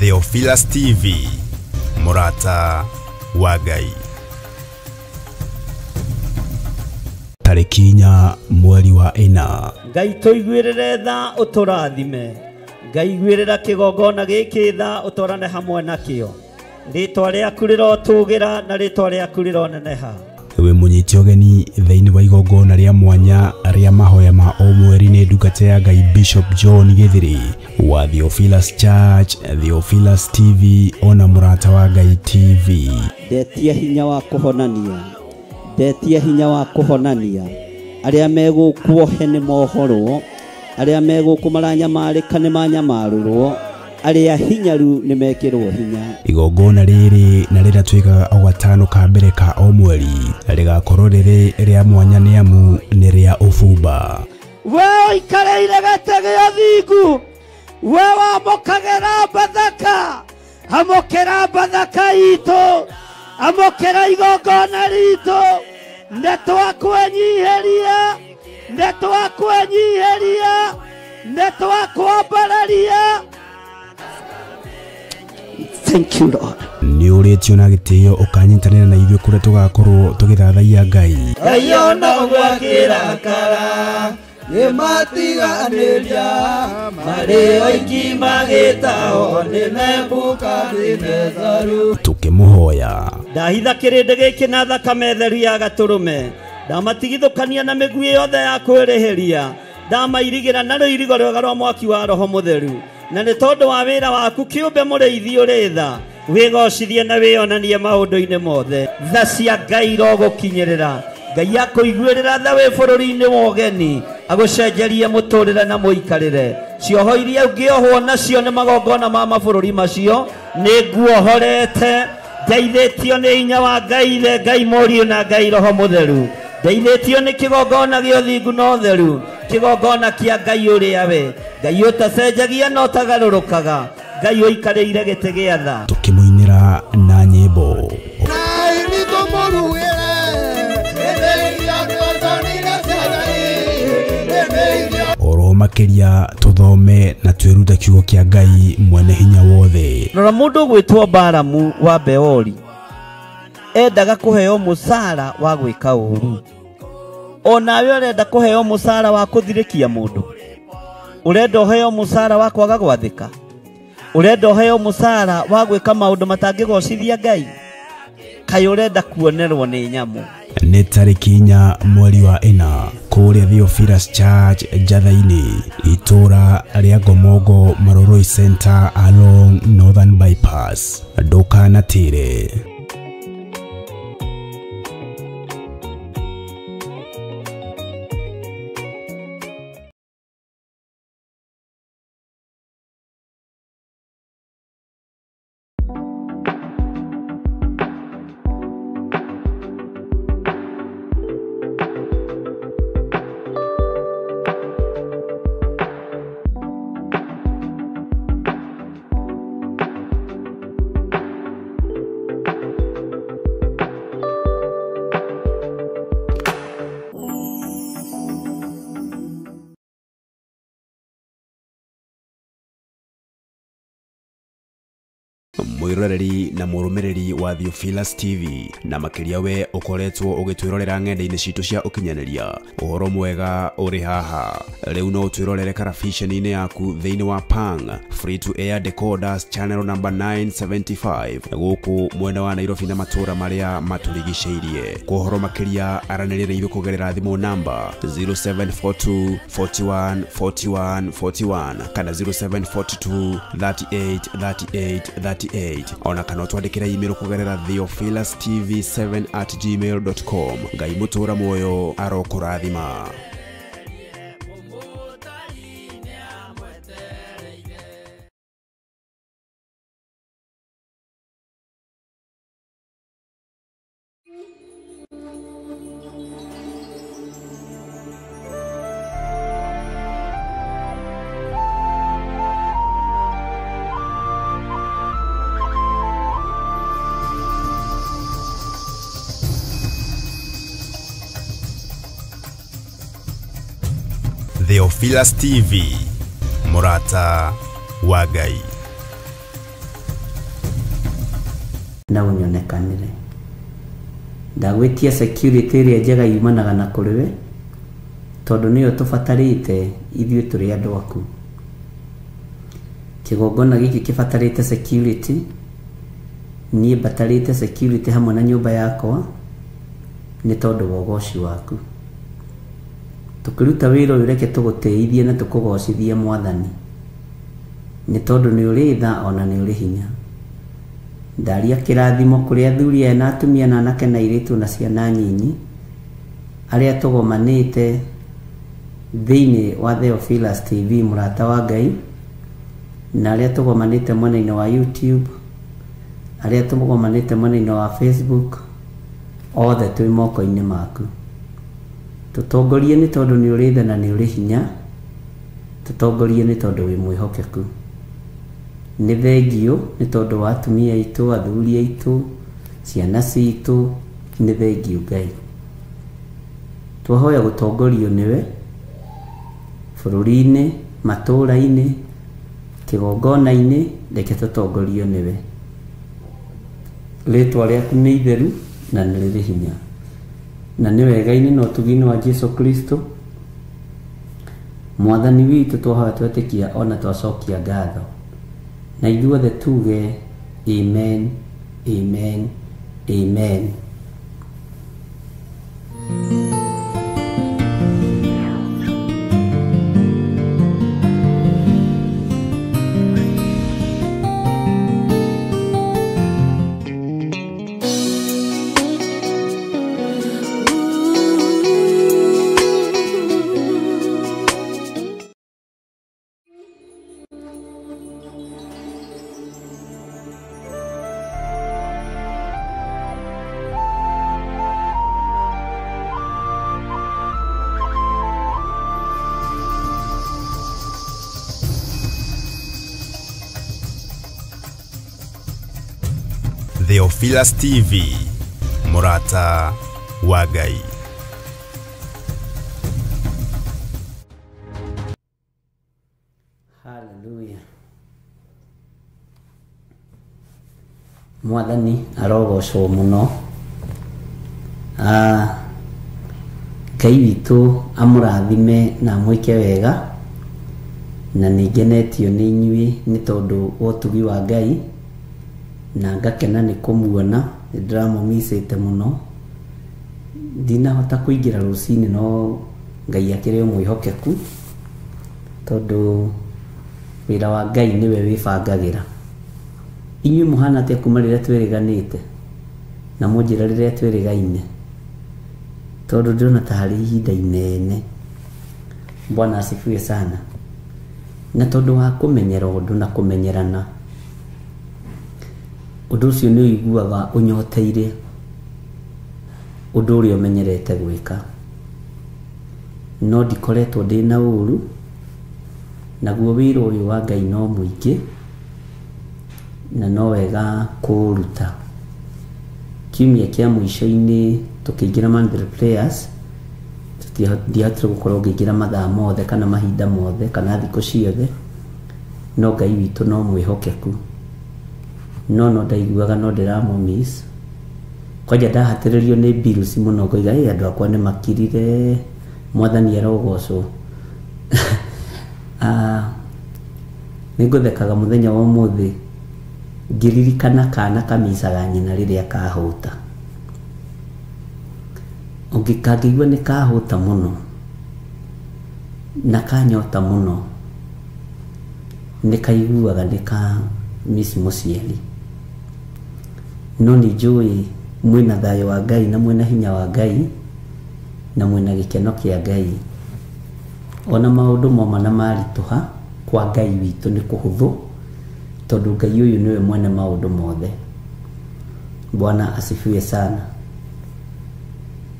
Theophilus TV, mũrata wa Ngai. Tarĩki 4 mweri wa 4. Ngai tũiguĩrĩre tha ũtũrathime. Ngai iguĩrĩra kĩgongona gĩkĩ tha ũtwarane hamwe nakĩo. Rĩtwa rĩaku rĩrotũgĩra na rĩtwa rĩaku rĩroneneha. We mũnyiti ũgeni thĩinĩ wa igongona rĩa mwanya rĩa mahoya ma o mweri nĩ ndungata ya Ngai Bishop John Githiri wa Theophilus Church, Theophilus TV ona mũrata wa Ngai TV. Ndetia hinya wa kũhonania, ndetia hinya wa kũhonania. Arĩa megũkuohe nĩ mohorwo, arĩa megũkũ maranyamarĩka nĩ manyamarũrwo, arĩa hinyaru nĩ mekĩrwo hinya. Igongona rĩrĩ na rĩrĩa twĩkaga o gatano ka mbere ka o mweri rĩgakorwo rĩrĩ rĩa mwanya nĩ amu nĩ rĩa ũbumba. We ũikarĩire gĩtĩ gĩa thingu, we wamũkagĩra Bathaka, amũkĩra Bathaka itũ, amũkĩra igongona ritũ. Nĩ twakwenyiheria, nĩ twakwenyiheria, nĩ twakwambararia. Thank you, Lord. Nĩ ũrĩtio na gĩtĩo ũkanyitanĩra na ithuĩ kũrĩa tũgakorwo tũgĩthathaiya Ngai. Ngai ona ũguo akĩrakara, nĩmatiganĩria, marĩ oiki magĩtahwo nĩ Nebukadinezaru. Tũkĩmũhoya. Ndahitha kĩrĩndĩ gĩkĩ na thakame theru ya gatũrũme, ndamatigithũkania na mĩguĩ yothe ya kwĩrĩhĩria, ndamairigĩra na rũirigo rwega rwa mwaki wa Roho Mũtheru. Na nĩ tondũ wa wĩra waku kĩũmbe mũrĩithi ũrĩ tha, wĩgocithie na wĩonanie maũndũ-inĩ mothe. Tha cia Ngai irogũkinyĩrĩra. Ngai akũiguĩrĩra tha wĩ bũrũri-inĩ wa ũgeni, agũcenjerie mũtũrĩre na mũikarĩre. Cioho iria ũngĩohwo nacio nĩ magongona ma mabũrũri macio, nĩ nguohorete. Ndeithĩtio nĩ hinya wa Ngai Ithe, Ngai Mũriũ na Ngai Roho Mũtheru. Ndeithĩtio nĩ kĩgongona gĩa ũthingu na ũtheru, kĩgongona kĩa Ngai ũrĩa we Ngai ũtacenjagia na ũtagarũrũkaga, Ngai ũikarĩire gĩtĩ gĩa tha. Tũkĩmũinĩra na nyĩmbo. Oro makĩria tũthome na twĩrute kiugo kĩa Ngai mwene hinya wothe. Rora mũndũ ũgwĩtwo Balamu wa Beori endaga kũheo mũcara wa gwĩka ũru. Onawe ũrenda kũheo mũcara wa kũthirĩkia mũndũ, ũrenda ũheo mũcara wa kwaga gwathĩka, ũrenda ũheo mũcara wa gwĩka maũndũ matangĩgocithia Ngai, kaĩ ũrenda kuonerwo nĩ nyamũ. Nĩ tarĩki 4 mweri wa 4 kũrĩa Theophilus Church Njatha-inĩ, itũra rĩa Ngomongo Maroroi Center along Northern Bypass. Ndũkanatĩre. Mwiroreri na mũrũmĩrĩri wa Theophilus TV na makĩria we ũkoretwo ũgĩtwĩrorera ng'enda-inĩ citũ cia ũkinyanĩria, ũhoro mwega ũrĩ haha. Rĩu no ũtwĩrorere karabiceni-inĩ yaku thĩinĩ wa Pang Free to Air Decoders channel number 975 gũkũ mwena wa Nairobi na matũũra marĩa matũrigicĩirie. Kwa ũhoro makĩria aranĩria na ithuĩ kũgerera thimũ namba 0742 41 41 41 kana 0742 38 38 38 ona kana twandĩkĩre email kũgerera theophilustv7@gmail.com. Ngai mũtũra muoyo arokũrathima. Theophilus TV, mũrata wa Ngai. Na ũnyonekanĩre. Ndagwĩtia security ĩrĩa njega yumanaga na kũrĩ we, tondũ nĩyo tũbatarĩte ithuĩ tũrĩ andũ aku. Kĩgongona gĩkĩ kĩbatarĩte security, niĩ mbatarĩte security hamwe na nyũmba yakwa nĩ tondũ wa ũgoci waku. Tũkĩruta wĩra ũyũ reke tũgũtĩithie na tũkũgocithie Mwathani, nĩ tondũ nĩ ũrĩ tha ona nĩ ũrĩ hinya. Ndaria kĩrathimo kũrĩ athuri aya na atumia na anake na airĩtu na ciana nyinyi arĩa tũgomanĩte thĩinĩ wa Theophilus TV mũrata wa Ngai, na arĩa tũgomanĩte mwena-inĩ wa YouTube, arĩa tũgomanĩte mwena-inĩ wa Facebook, othe twĩ moko-inĩ maku. Tũtongorie nĩ tondũ nĩ ũrĩ tha na nĩ ũrĩ hinya, tũtongorie nĩ tondũ wĩ mwĩhokeku. Nĩ thengiũ nĩ tondũ wa atumia aitũ, athuri aitũ, ciana citũ, nĩ thengiũ Ngai. Twahoya gũtongorio nĩwe bũrũri-inĩ, matũũra-inĩ, kĩgongona-inĩ, reke tũtongorio nĩwe. Rĩtwa rĩaku nĩ itheru na nĩ rĩrĩ hinya, na nĩ wega-inĩ na ũtugi-inĩ wa Jesu Kristo Mwathani witũ twahoya twetĩkia ona twacokia ngatho, na ithuothe tuge amen, amen, amen. Theophilus TV, mũrata wa Ngai. Hallelujah. Mwathani arogocwo mũno. Ngai witũ amũrathime na amwĩke wega, na nĩ ngenetio nĩ inyuĩ nĩ tondũ wa ũtugi wa Ngai, na ngakena nĩ kũmuona. Nĩ ndĩramũmicĩte mũno, ndinahota kũingĩra rũcinĩ, no Ngai akĩrĩ o mwĩhokeku, tondũ wĩra wa Ngai nĩwe wĩbangagĩra. Inyuĩ mũhana atĩa kuma rĩrĩa twĩrĩganĩte na mũnjĩra rĩrĩa twĩrĩgaine, tondũ ndĩrona ta harĩ ihinda inene. Bwana asifiwe sana. Na tondũ wa kũmenyera ũndũ na kũmenyerana, ũndũ ũcio nĩ ũiguaga ũnyoteire ũndũ ũrĩa ũmenyerete gwĩka. No ndikoretwo ndĩna ũru, naguo wĩra ũyũ wa Ngai no mũingĩ na no wega kũũruta. Kiumia kĩa mũico-inĩ tũkĩingĩra Monthly Prayers, ndiahotire gũkorwo ngĩingĩra mathaa mothe kana mahinda mothe kana thikũ ciothe, no Ngai witũ no mwĩhokeku. No ndaiguaga no ndĩramũmiss. Kwanja ndahatĩrĩrio nĩ bills mũno, ngoiga ĩ andũ akwa nĩ makirire, Mwathani arogocwo. Nĩ ngũthekaga mũthenya wa ũmũthĩ ngĩririkana kana kamicaga nyina rĩrĩa kahũta. Ũngĩkangĩigua nĩ kahũta mũno na kanyota mũno, nĩ kaiguaga nĩ ka miss mũciari. No nĩ njũĩ mwĩna thayũ wa Ngai na mwĩna hinya wa Ngai na mwĩna gĩkeno kĩa Ngai. Ona maũndũ moma na maritũha, kwa Ngai witũ nĩ kũhũthũ, tondũ Ngai ũyũ nĩwe mwene maũndũ mothe. Bwana asifiwe sana.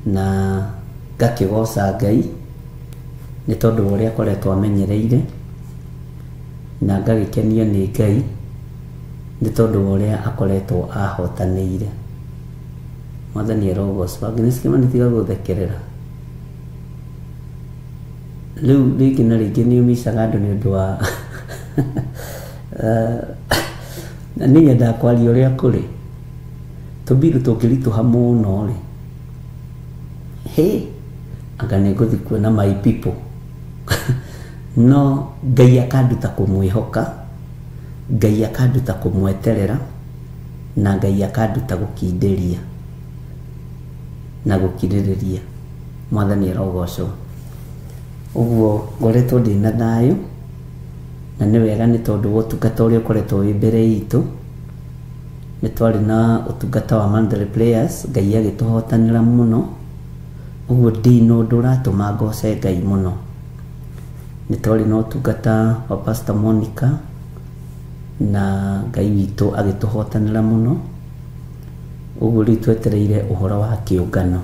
Na ngakĩgoca Ngai nĩ tondũ wa ũrĩa akoretwo amenyereire, na ngagĩkenio nĩ Ngai nĩ tondũ wa ũrĩa akoretwo ahotanĩire. Mwathani arogocwo. Agnes Kĩmani tiga gũthekerera. Rĩu rĩngĩ na rĩngĩ nĩ ũmicaga andũ nĩ ũndũ wa na niĩ nyendaga kwaria ũrĩa kũrĩ. Tũbiru tũngĩritũha mũno rĩ, he anga nĩ ngũthiĩ kuona my people. No Ngai akanduta kũmwĩhoka, Ngai akanduta kũmweterera, na Ngai akanduta gũkindĩria na gũkirĩrĩria. Mwathani arogocwo. Ũguo ngoretwo ndĩna thayũ, na nĩ wega nĩ tondũ wa ũtungata ũrĩa ũkoretwo wĩ mbere itũ. Nĩ twarĩ na ũtungata wa Mandalay Players, Ngai agĩtũhotanĩra mũno. Ũguo ndĩna ũndũ ũratũma ngoce Ngai mũno. Nĩ twarĩ na ũtungata wa Pastor Monica, na Ngai witũ agĩtũhotanĩra mũno. Ũguo rĩu twetereire ũhoro wa kĩũngano,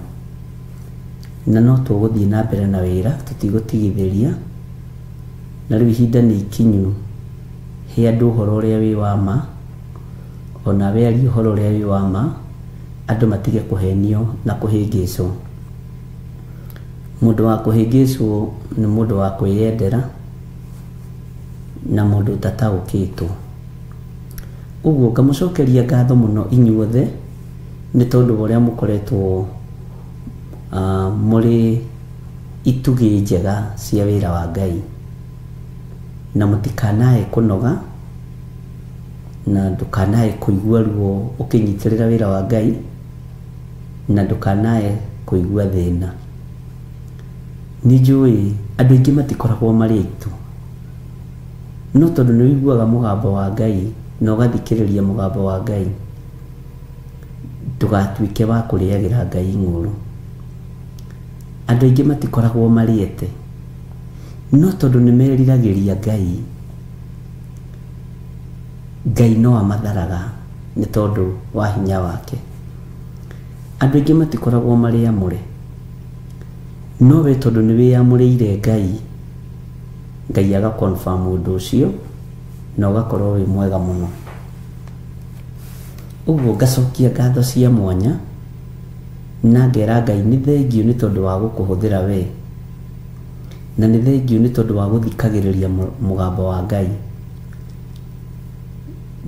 na no tũgũthiĩ na mbere na wĩra, tũtigũtigithĩria. Na rĩu ihinda nĩ ikinyu he andũ ũhoro ũrĩa wĩ wa ma, ona we arie ũhoro ũrĩa wĩ wa ma, andũ matige kũhenio na kũhĩngĩcwo. Mũndũ wa kũhĩngĩcwo nĩ mũndũ wa kwĩyendera na mũndũ ũtataũkĩtwo. Ũguo ngamũcokeria ngatho mũno inyuothe nĩ tondũ wa ũrĩa mũkoretwo mũrĩ itugĩ njega cia wĩra wa Ngai, na mũtikanae kũnoga, na ndũkanae kũigua ruo ũkĩnyitĩrĩra wĩra wa Ngai, na ndũkanae kũigua thĩna. Nĩ njũĩ andũ aingĩ matikoragwo marĩ aitũ, no tondũ nĩ ũiguaga mũgambo wa Ngai na ũgathikĩrĩria mũgambo wa Ngai, ndũgatuĩke wa kũrĩagĩra Ngai ng'ũrũ. Andũ aingĩ matikoragwo marĩete, no tondũ nĩ meriragĩria Ngai, Ngai no amatharaga nĩ tondũ wa hinya wake. Andũ aingĩ matikoragwo marĩ amũre, no we tondũ nĩ wĩyamũrĩire Ngai, Ngai aga confirm ũndũ ũcio na ũgakorwo wĩ mwega mũno. Ũguo ngacokia ngatho cia mwanya na ngera Ngai nĩ thengiũ nĩ tondũ wa gũkũhũthĩra we, na nĩ thengiũ nĩ tondũ wa gũthikagĩrĩria mũgambo wa Ngai.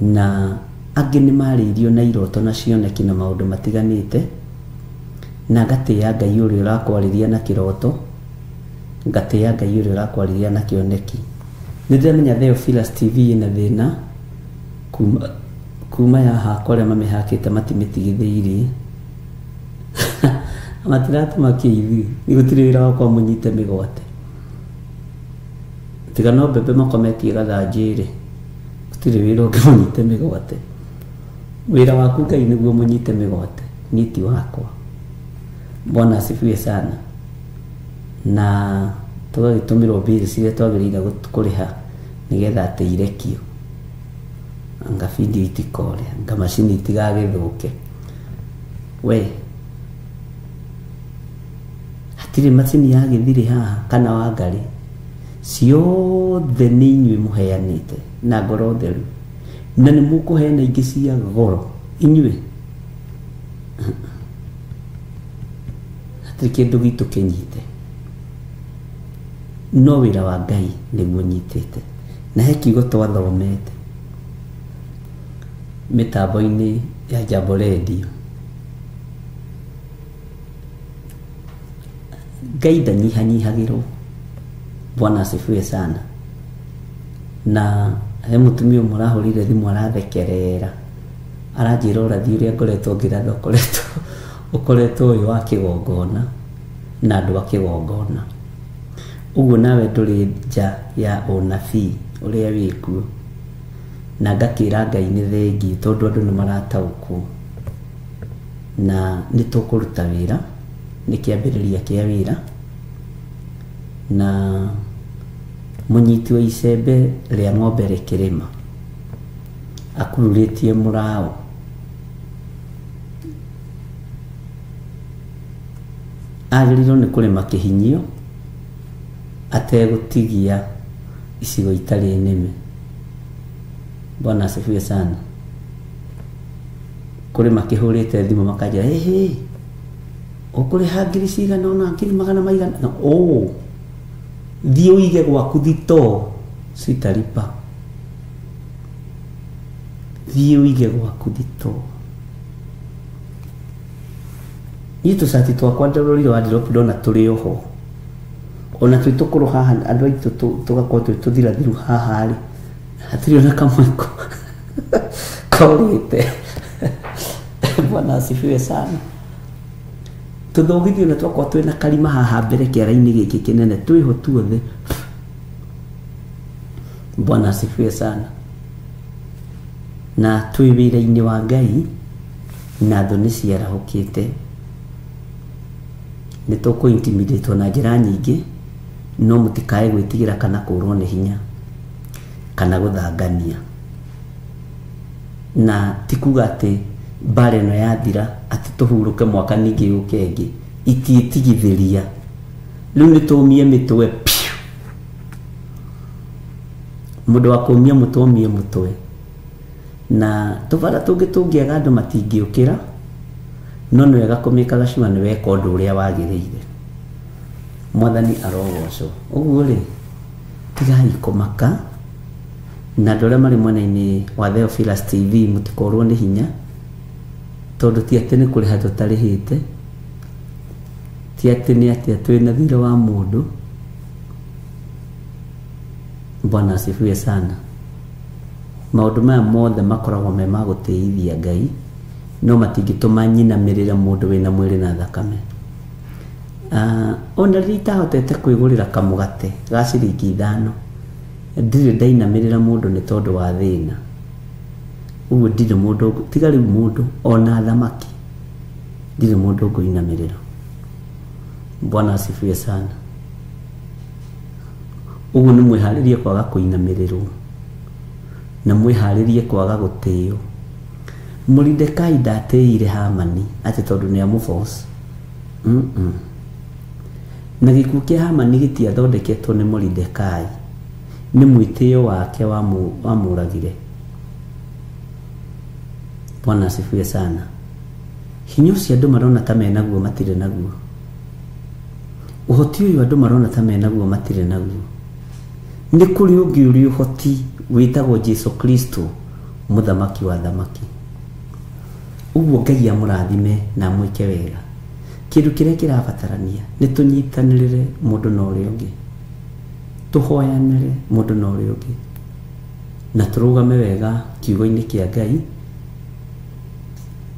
Na angĩ nĩ marĩirio na iroto na cioneki na maũndũ matiganĩte, na ngatĩĩa Ngai ũrĩa ũrakwarĩria na kĩroto, ngatĩĩa Ngai ũrĩa ũrakwarĩria na kĩoneki. Nĩ ndĩramenya Theophilus TV ĩna thĩna kuma ya hakwa arĩa mamĩhakĩte matimĩtigithĩirie. Matiratũmakia ithuĩ, gũtirĩ wĩra wakwa mũnyite mĩgwate. Tiga no mbembe makometie gathanjĩ-rĩ, gũtirĩ wĩra ũngĩ mũnyite mĩgwate. Wĩra waku Ngai nĩguo mũnyite mĩgwate, niĩ ti wakwa. Bwana asifiwe sana. Na tũgagĩtũmĩrwo bills iria twagĩrĩire kũrĩha nĩgetha atĩ irekio, anga video itikore, anga macini itigagĩthũke. We hatirĩ macini ya gĩthirĩ haha kana wa ngarĩ, ciothe nĩ inyuĩ mũheanĩte na ngoro theru, na nĩ mũkũheana ingĩ cia goro inyuĩ. Hatirĩ kĩndũ gitũ kĩnyite, no wĩra wa Ngai nĩguo nyitĩte. Na he kiugo twathomete mĩtambo-inĩ ya Jambo Radio, Ngai ndanyihanyihagĩrwo. Bwana asifiwe sana. Na he mũtumia ũmwe ũrahũrire thimũ arathekerera, aranjĩra ũrathi ũrĩa ngoretwo ngĩratha ũkoretwo ũyũ wa kĩgongona na andũ a kĩgongona. Ũguo nawe ndũrĩ nja ya ũnabii ũrĩa wĩkuo. Na ngakĩra Ngai nĩ thengiũ tondũ andũ nĩ marataũkwo, na nĩ tũkũruta wĩra, nĩ kĩambĩrĩria kĩa wĩra. Na mũnyiti wa icembe rĩa ng'ombe rĩkĩrĩma akururĩtie mũraũ, agĩrĩirwo nĩ kũrĩma kĩhinyio ategũtigia icigo itarĩ nĩme. Bwana asifiwe sana. Kũrĩ makĩhũrĩte thimũ makanjĩra, ĩhĩ, ũkũrĩha ngiri cigana ũna, ngiri magana maigana na ũ thiĩ ũige gwaku thitoo, sitaripa. Thiĩ ũige gwaku thitoo. Niĩ tũcati twakwa ndororire wardrobe ndona tũrĩ oho. Ona twĩ tũkũrũ haha andũ aitũ tũgakorwo twĩ tũthirathiru haha rĩ, hatirĩ ona kamwe korĩte. Bwana asifiwe sana. Tũthogithio na twakorwo twĩna karima haha mbere kĩara-inĩ gĩkĩ kĩnene twĩho tuothe. Bwana asifiwe sana. Na twĩ wĩra-inĩ wa Ngai na thũ nĩ ciarahũkĩte. Nĩ tũkũ intimidate na njĩra nyingĩ, no mũtikae gwĩtigĩra kana kũrwo nĩ hinya kana gũthangania. Na ti kuga atĩ mbara ĩno yathira atĩ tũhurũke mwaka ningĩ yũke ĩngĩ, itiĩtigithĩria. Rĩu nĩ tũmie mĩtwe piũ. Mũndũ wa kũmia mũtwe omie mũtwe. Na tũbara tũngĩ tũngĩaga andũ matingĩũkĩra, no nĩ wega kũmĩkaga cua nĩ weka ũndũ ũrĩa wagĩrĩire. Mwathani arogocwo. Ũguo rĩ, tigai kũmaka, na andũ arĩa marĩ mwena-inĩ wa Theophilus TV mũtikorwo nĩ hinya, tondũ ti atĩ nĩ kũrĩha tũtarĩhĩte, ti atĩ nĩ atĩa twĩna thirĩ wa mũndũ. Bwana asifiwe sana. Maũndũ maya mothe makoragwo me ma gũtĩithia Ngai, no matingĩtũma nyinamĩrĩre mũndũ wĩna mwĩrĩ na thakame. Ona rĩrĩa itahotete kwĩgũrĩra kamũgate ga ciringi 5, ndirĩ ndainamĩrĩra mũndũ nĩ tondũ wa thĩna. Ũguo ndirĩ mũndũ, tiga rĩu mũndũ ona thamaki, ndirĩ mũndũ ngũinamĩrĩra. Bwana asifiwe sana. Ũguo nĩ mwĩharĩrie kwaga kũinamĩrĩrwo, na mwĩharĩrie kwaga gũtĩo. Moridekai ndatĩire Hamani atĩ tondũ nĩ amũboss. Na gĩkuũ kĩa Hamani gĩtiathondeketwo nĩ Moridekai, nĩ mwĩtĩo wake wamũragire. Bwana asifiwe sana. Hinya ũcio andũ marona ta menaguo matirĩ naguo. Ũhoti ũyũ andũ marona ta menaguo matirĩ naguo. Nĩ kũrĩ ũngĩ ũrĩ ũhoti wĩtagwo Jesu Kristo, mũthamaki wa thamaki. Ũguo Ngai amũrathime na amwĩke wega. Kĩndũ kĩrĩa kĩrabatarania nĩ tũnyitanĩrĩre mũndũ na ũrĩa ũngĩ, tũhoyanĩre mũndũ na ũrĩa ũngĩ, na tũrũgame wega kiugo-inĩ kĩa Ngai,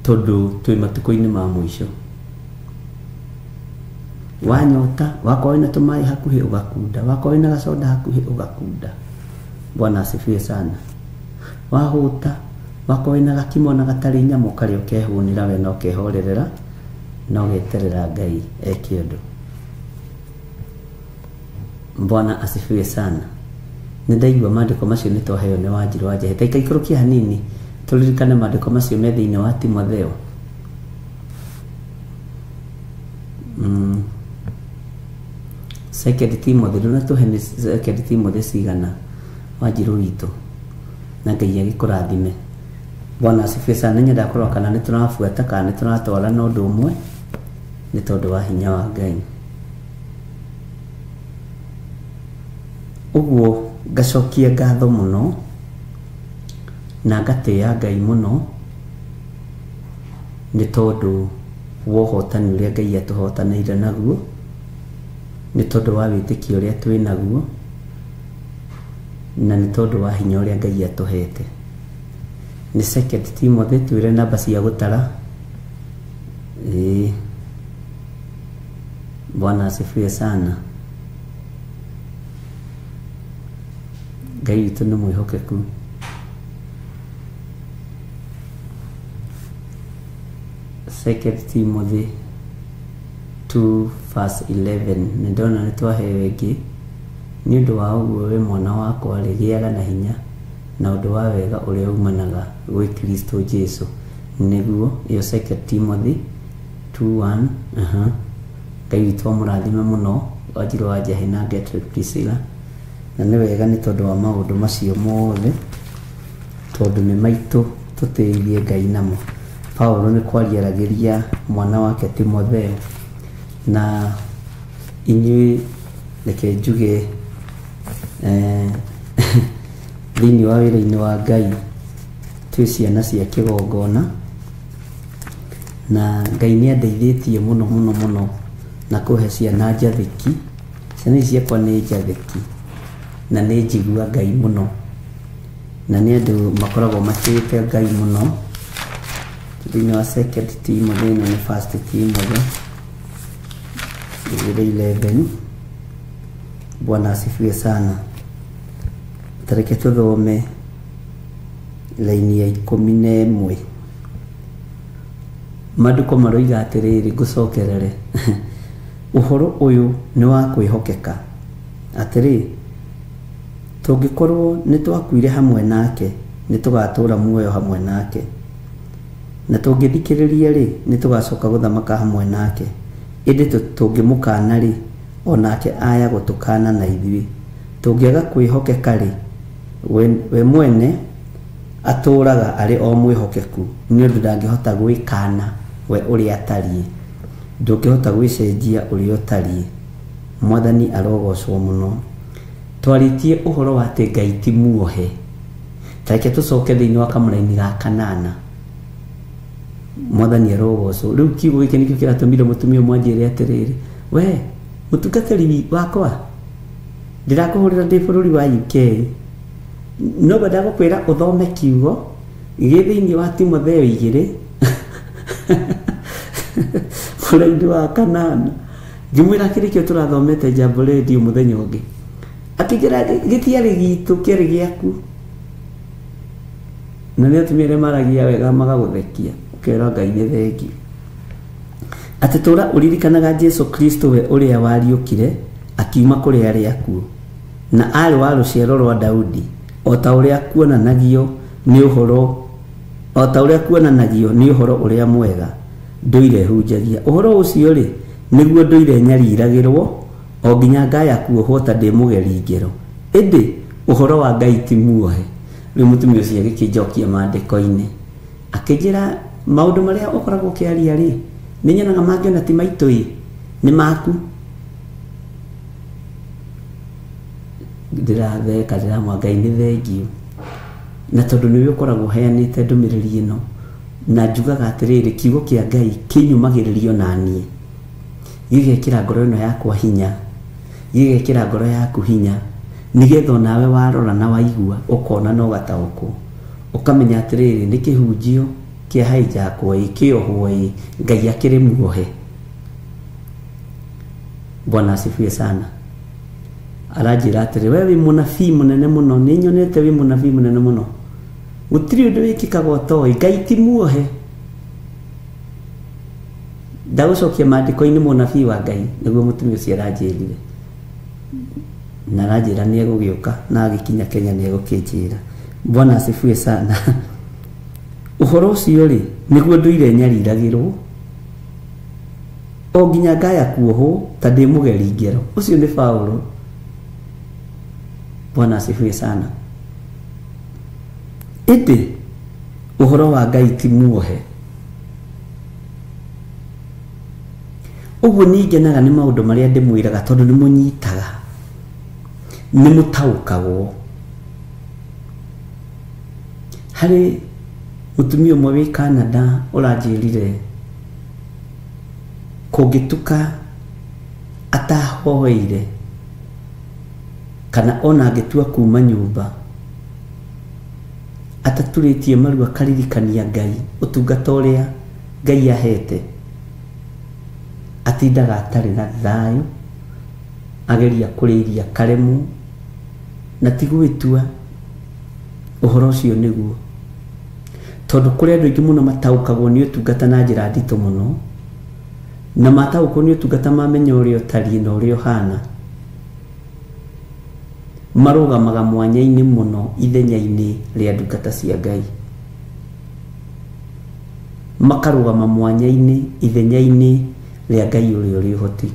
tondũ twĩ matukũ-inĩ ma mũico. Wanyota, wakorwo wĩna tũmaĩ hakuhĩ ũgakunda, wakorwo wĩna gacoda hakuhĩ ũgakunda. Bwana asifiwe sana. Wahũta, wakorwo wĩna gakimo na gatarĩ nyamũ karĩa ũkehũnĩra we na ũkehorerera na ũgeterera Ngai eke ũndũ. Bwana asifiwe sana. Nĩ ndaigua maandĩko macio nĩ twaheo nĩ Wanjirũ wa Njehe. Ta ikaikũrũkia hanini tũririkane maandĩko macio me thĩinĩ wa Timotheo. Second Timothy, ndũnatũhe nĩ Second Timothy cigana Wanjirũ witũ, na Ngai agĩkũrathime. Bwana asifiwe sana. Nĩ nyendaga kũrora kana nĩ tũrabuata kana nĩ tũratwara na ũndũ ũmwe, nĩ tondũ wa hinya wa Ngai. Ũguo ngacokia ngatho mũno na ngatĩĩa Ngai mũno nĩ tondũ wa ũhotani ũrĩa Ngai atũhotanĩire naguo, nĩ tondũ wa wĩtĩkio ũrĩa twĩ naguo, na nĩ tondũ wa hinya ũrĩa Ngai atũhete. Nĩ Second Timothy, twĩre namba cia gũtara. Bwana asifiwe sana. Ngai witũ nĩ mwĩhokeku. Second Timothy 2 verse 11. Nĩ ndona nĩ twaheo ĩngĩ. Nĩ ũndũ wa ũguo we mwana wakwa rĩ, gĩaga na hinya na ũndũ wa wega ũrĩa umanaga gwĩ Kristo Jesu. Nĩguo ĩyo Second Timothy 2:1. Ngai witũ amũrathime mũno Wanjirũ wa Njehe na Gertrude Priscilla. Na nĩ wega nĩ tondũ wa maũndũ macio mothe, tondũ nĩ maitũ tũtĩithie Ngai namo. Paulo nĩ kwaria aragĩria mwana wake Timotheo, na inyuĩ reke njuge thĩinĩ wa wĩra-inĩ wa Ngai twĩ ciana cia kĩgongona, Na Ngai nĩ andeithĩtie mũno mũno mũno na kũhe ciana njathĩki. Ciana ici ciakwa nĩ njathĩki na nĩ njigua Ngai mũno, na nĩ andũ makoragwo matĩĩte Ngai mũno. Thĩinĩ wa Second Timothy, ĩno nĩ First Timothy 2:11. Bwana asifiwe sana. Tareke tũthome laini ya 11. Maandĩko maroiga atĩrĩrĩ, ngũcokerere, ũhoro ũyũ nĩ wa kwĩhokeka, atĩrĩ, tũngĩkorwo nĩ twakuire hamwe nake, nĩ tũgatũũra muoyo hamwe nake, na tũngĩthikĩrĩria rĩ, nĩ tũgacoka gũthamaka hamwe nake. Ĩndĩ tũngĩmũkana rĩ, onake aya gũtũkana na ithuĩ. Tũngĩaga kwĩhokeka rĩ, we mwene atũũraga arĩ o mwĩhokeku, nĩ ũndũ ndangĩhota gwĩkana we ũrĩa atariĩ. Ndũngĩhota gwĩcenjia ũrĩa ũtariĩ. Mwathani arogocwo mũno. Twarĩtie ũhoro wa atĩ Ngai ti muohe. Tareke tũcoke thĩinĩ wa kamũraini ga kanana. Mwathani arogocwo. Rĩu kiugo gĩkĩ nĩkĩo kĩratũmire mũtumia ũmwe anjĩre atĩrĩrĩ, we mũtungatĩri wakwa, ndĩrakũhũrĩra ndĩ bũrũri wa UK, no ngwenda gũkwĩra ũthome kiugo gĩ thĩinĩ wa Timotheo 2 mũraini wa kanana. Ngĩmwĩra kĩrĩ kĩo tũrathomete Jambo Radio mũthenya ũngĩ, akĩnjĩra gĩtiarĩ gitũ, kĩarĩ gĩaku. Na nĩ atumia arĩa maragia wega magagũthekia, ũkera Ngai nĩ thengiũ. Atĩ tũra ũririkanaga Jesu Kristo we ũrĩa wariũkire akiuma kũrĩ arĩa akuũ, na aarĩ wa rũciaro rwa Daudi, o ta ũrĩa kuonanagio nĩ ũhoro, o ta ũrĩa kuonanagio nĩ ũhoro ũrĩa mwega ndũire hunjagia. Ũhoro ũcio rĩ, nĩguo ndũire nyariragĩrwo o nginya ngaya kuohwo ta ndĩ mũgeri ngero. Ĩndĩ ũhoro wa Ngai ti muohe. Rĩu mũtumia ũcio agĩkĩnjokia maandĩko-inĩ, akĩnjĩra maũndũ marĩa ũkoragwo ũkĩaria rĩ, nĩ nyonaga mangĩ ona ti maitũ ĩ, nĩ maku. Ndĩratheka, ndĩramwa Ngai nĩ thengiũ. Na tondũ nĩwe ũkoragwo ũheanĩte ndũmĩrĩri ĩno, na njugaga atĩrĩrĩ, kiugo kĩa Ngai kĩnyumagĩrĩrio na niĩ, gĩgekĩra ngoro ĩno yakwa hinya, gĩgekĩra ngoro yaku hinya, nĩgetha onawe warora na waigua ũkona na ũgataũkwo, ũkamenya atĩrĩrĩ, nĩ kĩhunjio kĩa hijackwo ĩ, kĩohwo ĩ, Ngai akĩrĩ muohe. Bwana asifiwe sana. Aranjĩra atĩrĩ, we wĩ mũnabii mũnene mũno, nĩ nyonete wĩ mũnabii mũnene mũno, gũtirĩ ũndũ wĩkĩkaga ũtoĩ, Ngai ti muohe. Ndagũcokia maandĩko-inĩ mũnabii wa Ngai, nĩguo mũtumia ũcio aranjĩrire. Na aranjĩra nĩ egũgĩũka, na agĩkinya Kenya nĩ egũkĩnjĩra. Bwana asifiwe sana. Ũhoro ũcio rĩ, nĩguo ndũire nyariragĩrwo o nginya ngaya kuohwo ta ndĩ mũgeri ngero. Ũcio nĩ Paulo. Bwana asifiwe sana. Ĩndĩ ũhoro wa Ngai ti muohe. Ũguo niĩ ngenaga nĩ maũndũ marĩa ndĩmwĩraga, tondũ nĩ mũnyitaga, nĩ mũtaũkagwo. Harĩ mũtumia ũmwe wĩ Canada ũranjĩrire kũngĩtuka atahoeire kana ona angĩtua kuma nyũmba ataturĩtie maru akaririkania Ngai ũtungata ũrĩa Ngai ahete, atindaga atarĩ na thayũ, ageria kũrĩiria karemwo, na ti gwĩtua. Ũhoro ũcio nĩguo, tondũ kũrĩ andũ aingĩ mũno mataũkagwo nĩ ũtungata na njĩra nditũ mũno, na mataũkwo nĩ ũtungata mamenya ũrĩa ũtariĩ na ũrĩa ũhana, marũgamaga mwanya-inĩ mũno ithenya-inĩ rĩa ndungata cia Ngai, makarũgama mwanya-inĩ ithenya-inĩ rĩa Ngai ũrĩa ũrĩ ũhoti.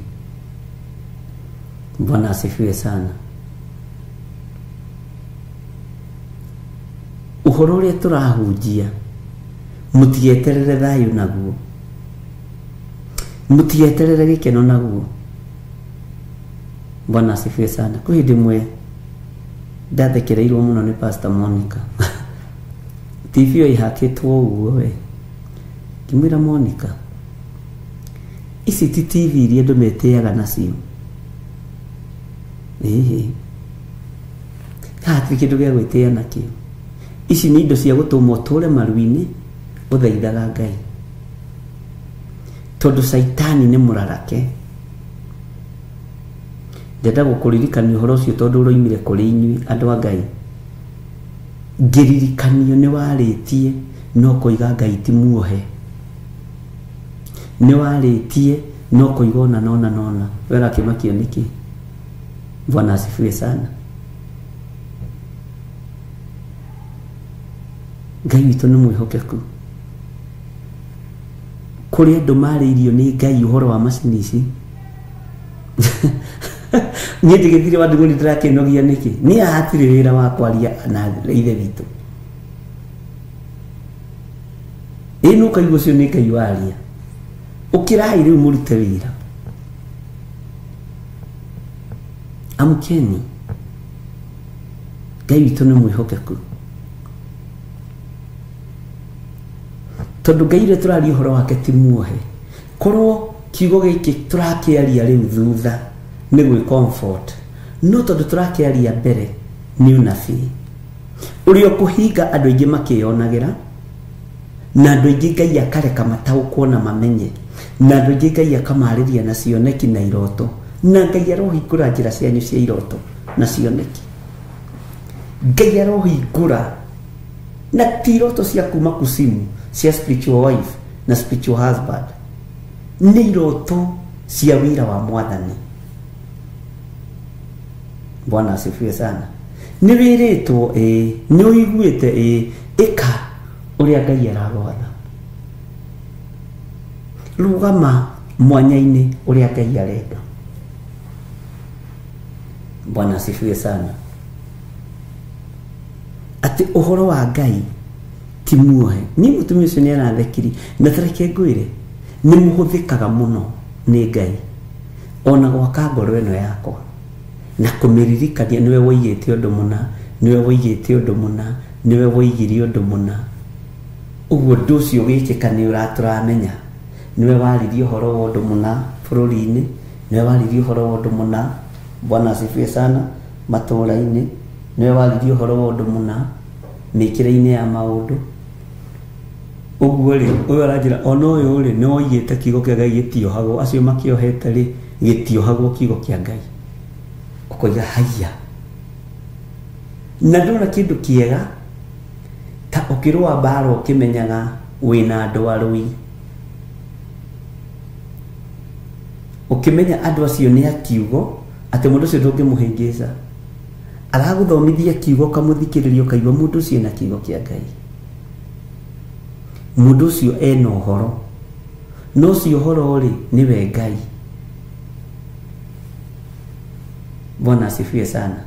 Bwana asifiwe sana. Ũhoro ũrĩa tũrahunjia, mũtigeterere thayũ naguo, mũtigeterere gĩkeno naguo. Bwana asifiwe sana. Kwĩ hĩndĩ ĩmwe ndathekereirwo mũno nĩ Pastor Monica. TV ĩyo ĩhakĩtwo ũguo we. Ngĩmwĩra Monica, ici ti TV iria andũ metĩaga nacio. Ĩhĩ, hatirĩ kĩndũ gĩa gwĩtĩa nakĩo. Ici nĩ indo cia gũtũma ũtũre maru-inĩ ũthaithaga Ngai, tondũ caitani nĩ mũrarake. Ndenda gũkũririkania ũhoro ũcio tondũ ũroimire kũrĩ inyuĩ andũ a Ngai. Ngĩririkanio nĩ warĩtie no kũiga Ngai ti muohe, nĩ warĩtie no kũiga ona nona nona. We ũrakĩmakio nĩkĩ? Bwana asifiwe sana. Ngai witũ nĩ mwĩhokeku. Kũrĩ andũ marĩirio nĩ Ngai ũhoro wa macini ici. Niĩ ndigĩthire wa ndugũ ndĩrakĩnogia nĩkĩ? Niĩ hatirĩ wĩra wa kwaria na ithe witũ. Ĩ nũ ũkaigua ũcio nĩ Ngai waria. Ũkĩrai rĩu mũrute wĩra. Amkeni. Ngai witũ nĩ mwĩhokeku. Tondũ Ngai ũrĩa tũraria ũhoro wake ti muohe. Korwo kiugo gĩkĩ tũrakĩaria rĩu thutha nĩ gwĩ comfort, no tondũ tũrakĩaria mbere nĩ ũnabii ũrĩa ũkũhinga andũ aingĩ makĩyonagĩra, na andũ aingĩ Ngai akareka mataũkwo na mamenye, na andũ aingĩ Ngai akamarĩria na cioneki na iroto, na Ngai arohingũra njĩra cianyu cia iroto na cioneki. Ngai arohingũra na ti iroto cia kuma kusimu cia spiritual wife na spiritual husband, nĩ iroto cia wĩra wa mwathani. Bwana asifiwe sana. Nĩ wĩrĩtwo ĩĩ, nĩ ũiguĩte ĩĩ, ĩka ũrĩa Ngai aragwatha. Rũgama mwanya-inĩ ũrĩa Ngai arenda. Bwana asifiwe sana. Atĩ ũhoro wa Ngai ti muohe. Niĩ mũtumia ũcio nĩ arathekiri, na tareke ngwĩre nĩ mũhũthĩkaga mũno nĩ Ngai ona gwaka ngoro ĩno yakwa na kũmĩririkania nĩwe woigĩte ũndũ mũna, nĩwe woigĩte ũndũ mũna, nĩwe woigire ũndũ mũna. Ũguo ũndũ ũcio ũgĩkĩka nĩ ũratũramenya. Nĩwe waririe ũhoro wa ũndũ mũna bũrũri-inĩ, nĩwe waririe ũhoro wa ũndũ mũna, Bwana asifiwe sana, matũũra-inĩ, nĩwe waririe ũhoro wa ũndũ mũna mĩkĩre-inĩ ya maũndũ. Ũguo rĩ, ũyũ aranjĩra ona ũyũ rĩ nĩ woigĩte kiugo kĩa Ngai gĩtiohagwo, acio makĩohete rĩ gĩtiohagwo kiugo kĩa Ngai. Ũkoiga haiya. Na ndona kĩndũ kĩega ta ũkĩrũa mbara ũkĩmenyaga wĩna andũ arũi, ũkĩmenya andũ acio nĩ a kiugo, atĩ mũndũ ũcio ndũngĩmũhĩngĩca. Aragũthomithia kiugo ũkamũthikĩrĩria ũkaigua mũndũ ũcio ena kiugo kĩa Ngai, mũndũ ũcio ena ũhoro, no ũcio ũhoro rĩ nĩwe Ngai. Bwana asifiwe sana.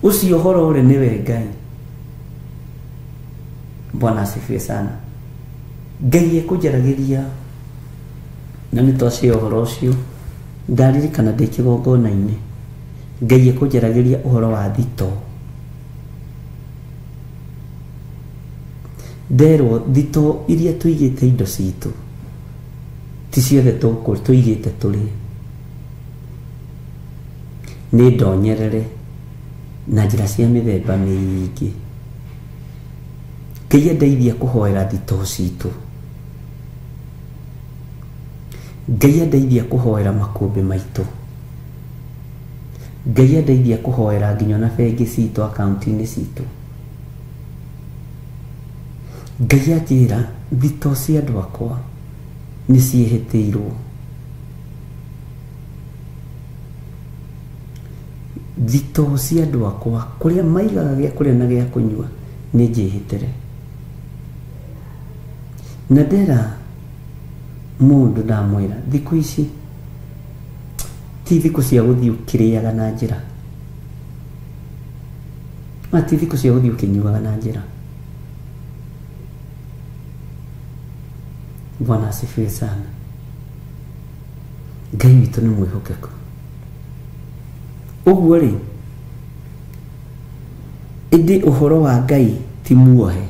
Ũcio ũhoro rĩ nĩwe Ngai. Bwana asifiwe sana. Ngai ekũnjaragĩria na nĩ twacia ũhoro ũcio, ndaririkana ndĩ kĩgongona-inĩ, Ngai ekũnjaragĩria ũhoro wa thito. Nderwo thito iria tũigĩte indo citũ ti ciothe tũigĩte tũrĩe, nĩ ndonyerere na njĩra cia mĩthemba mĩingĩ. Ngai andeithia kũhoera thito citũ. Ngai andeithia kũhoera makũmbĩ maitũ. Ngai andeithia kũhoera nginya na bengi citũ, akaunti-inĩ citũ. Ngai anjĩra thito cia andũ akwa nĩ ciĩhĩtĩirwo. Thito cia andũ akwa kũrĩa maigaga gĩa kũrĩa na gĩa kũnyua nĩ njĩhĩtĩre. Na ndera mũndũ ndamwĩra thikũ ici ti thikũ cia gũthiĩ ũkĩrĩaga na njĩra, ma ti thikũ cia gũthiĩ ũkĩnyuaga na njĩra. Bwana asifiwe sana. Ngai witũ nĩ mwĩhokeku. Ũguo rĩ, ĩndĩ ũhoro wa Ngai ti muohe.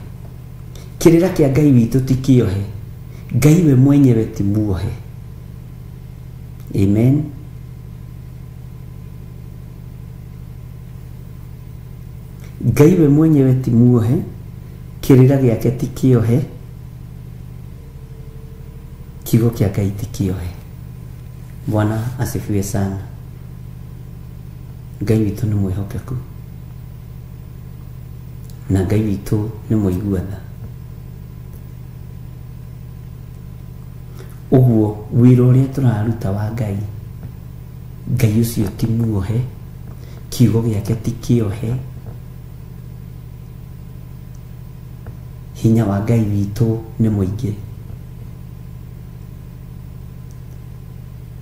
Kĩrĩra kĩa Ngai witũ ti kĩohe, Ngai we mwenyewe ti muohe. Amen. Ngai we mwenyewe ti muohe, kĩrĩra gĩake ti kĩohe, kiugo kĩa Ngai ti kĩohe. Bwana asifiwe sana. Ngai witũ nĩ mwĩhokeku na Ngai witũ nĩ mũigua tha. Ũguo wĩra ũrĩa tũraruta wa Ngai, Ngai ũcio ti muohe, kiugo gĩake ti kĩohe, hinya wa Ngai witũ nĩ mũingĩ.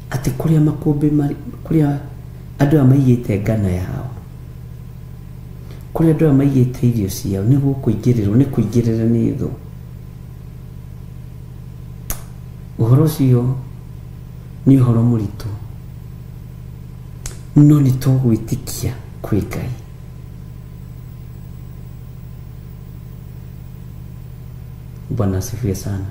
Atĩ kũrĩa makũmbĩ kũrĩa andũ aya maigĩte ngano yao, kũrĩa andũ aya maigĩte irio ciao, nĩ gũkũingĩrĩrwo, nĩ kũingĩrĩra nĩ thũ. Ũhoro ũcio nĩ ũhoro mũritũ, no nĩ tũgwĩtĩkia kwĩ Ngai. Bwana asifiwe sana.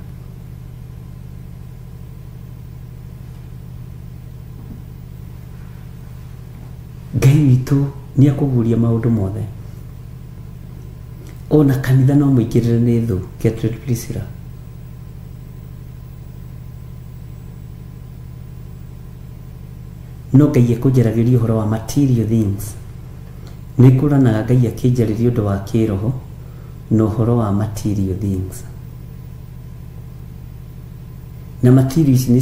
Ngai witũ nĩ akũguũria maũndũ mothe. Ona kanitha no mũingĩrĩre nĩ thũ. Gertrude Priscilla. No Ngai ekũnjaragĩria ũhoro wa material things. Nĩ ngũranaga Ngai akĩnjarĩria ũndũ wa kĩroho na ũhoro wa material things. Na material ici nĩ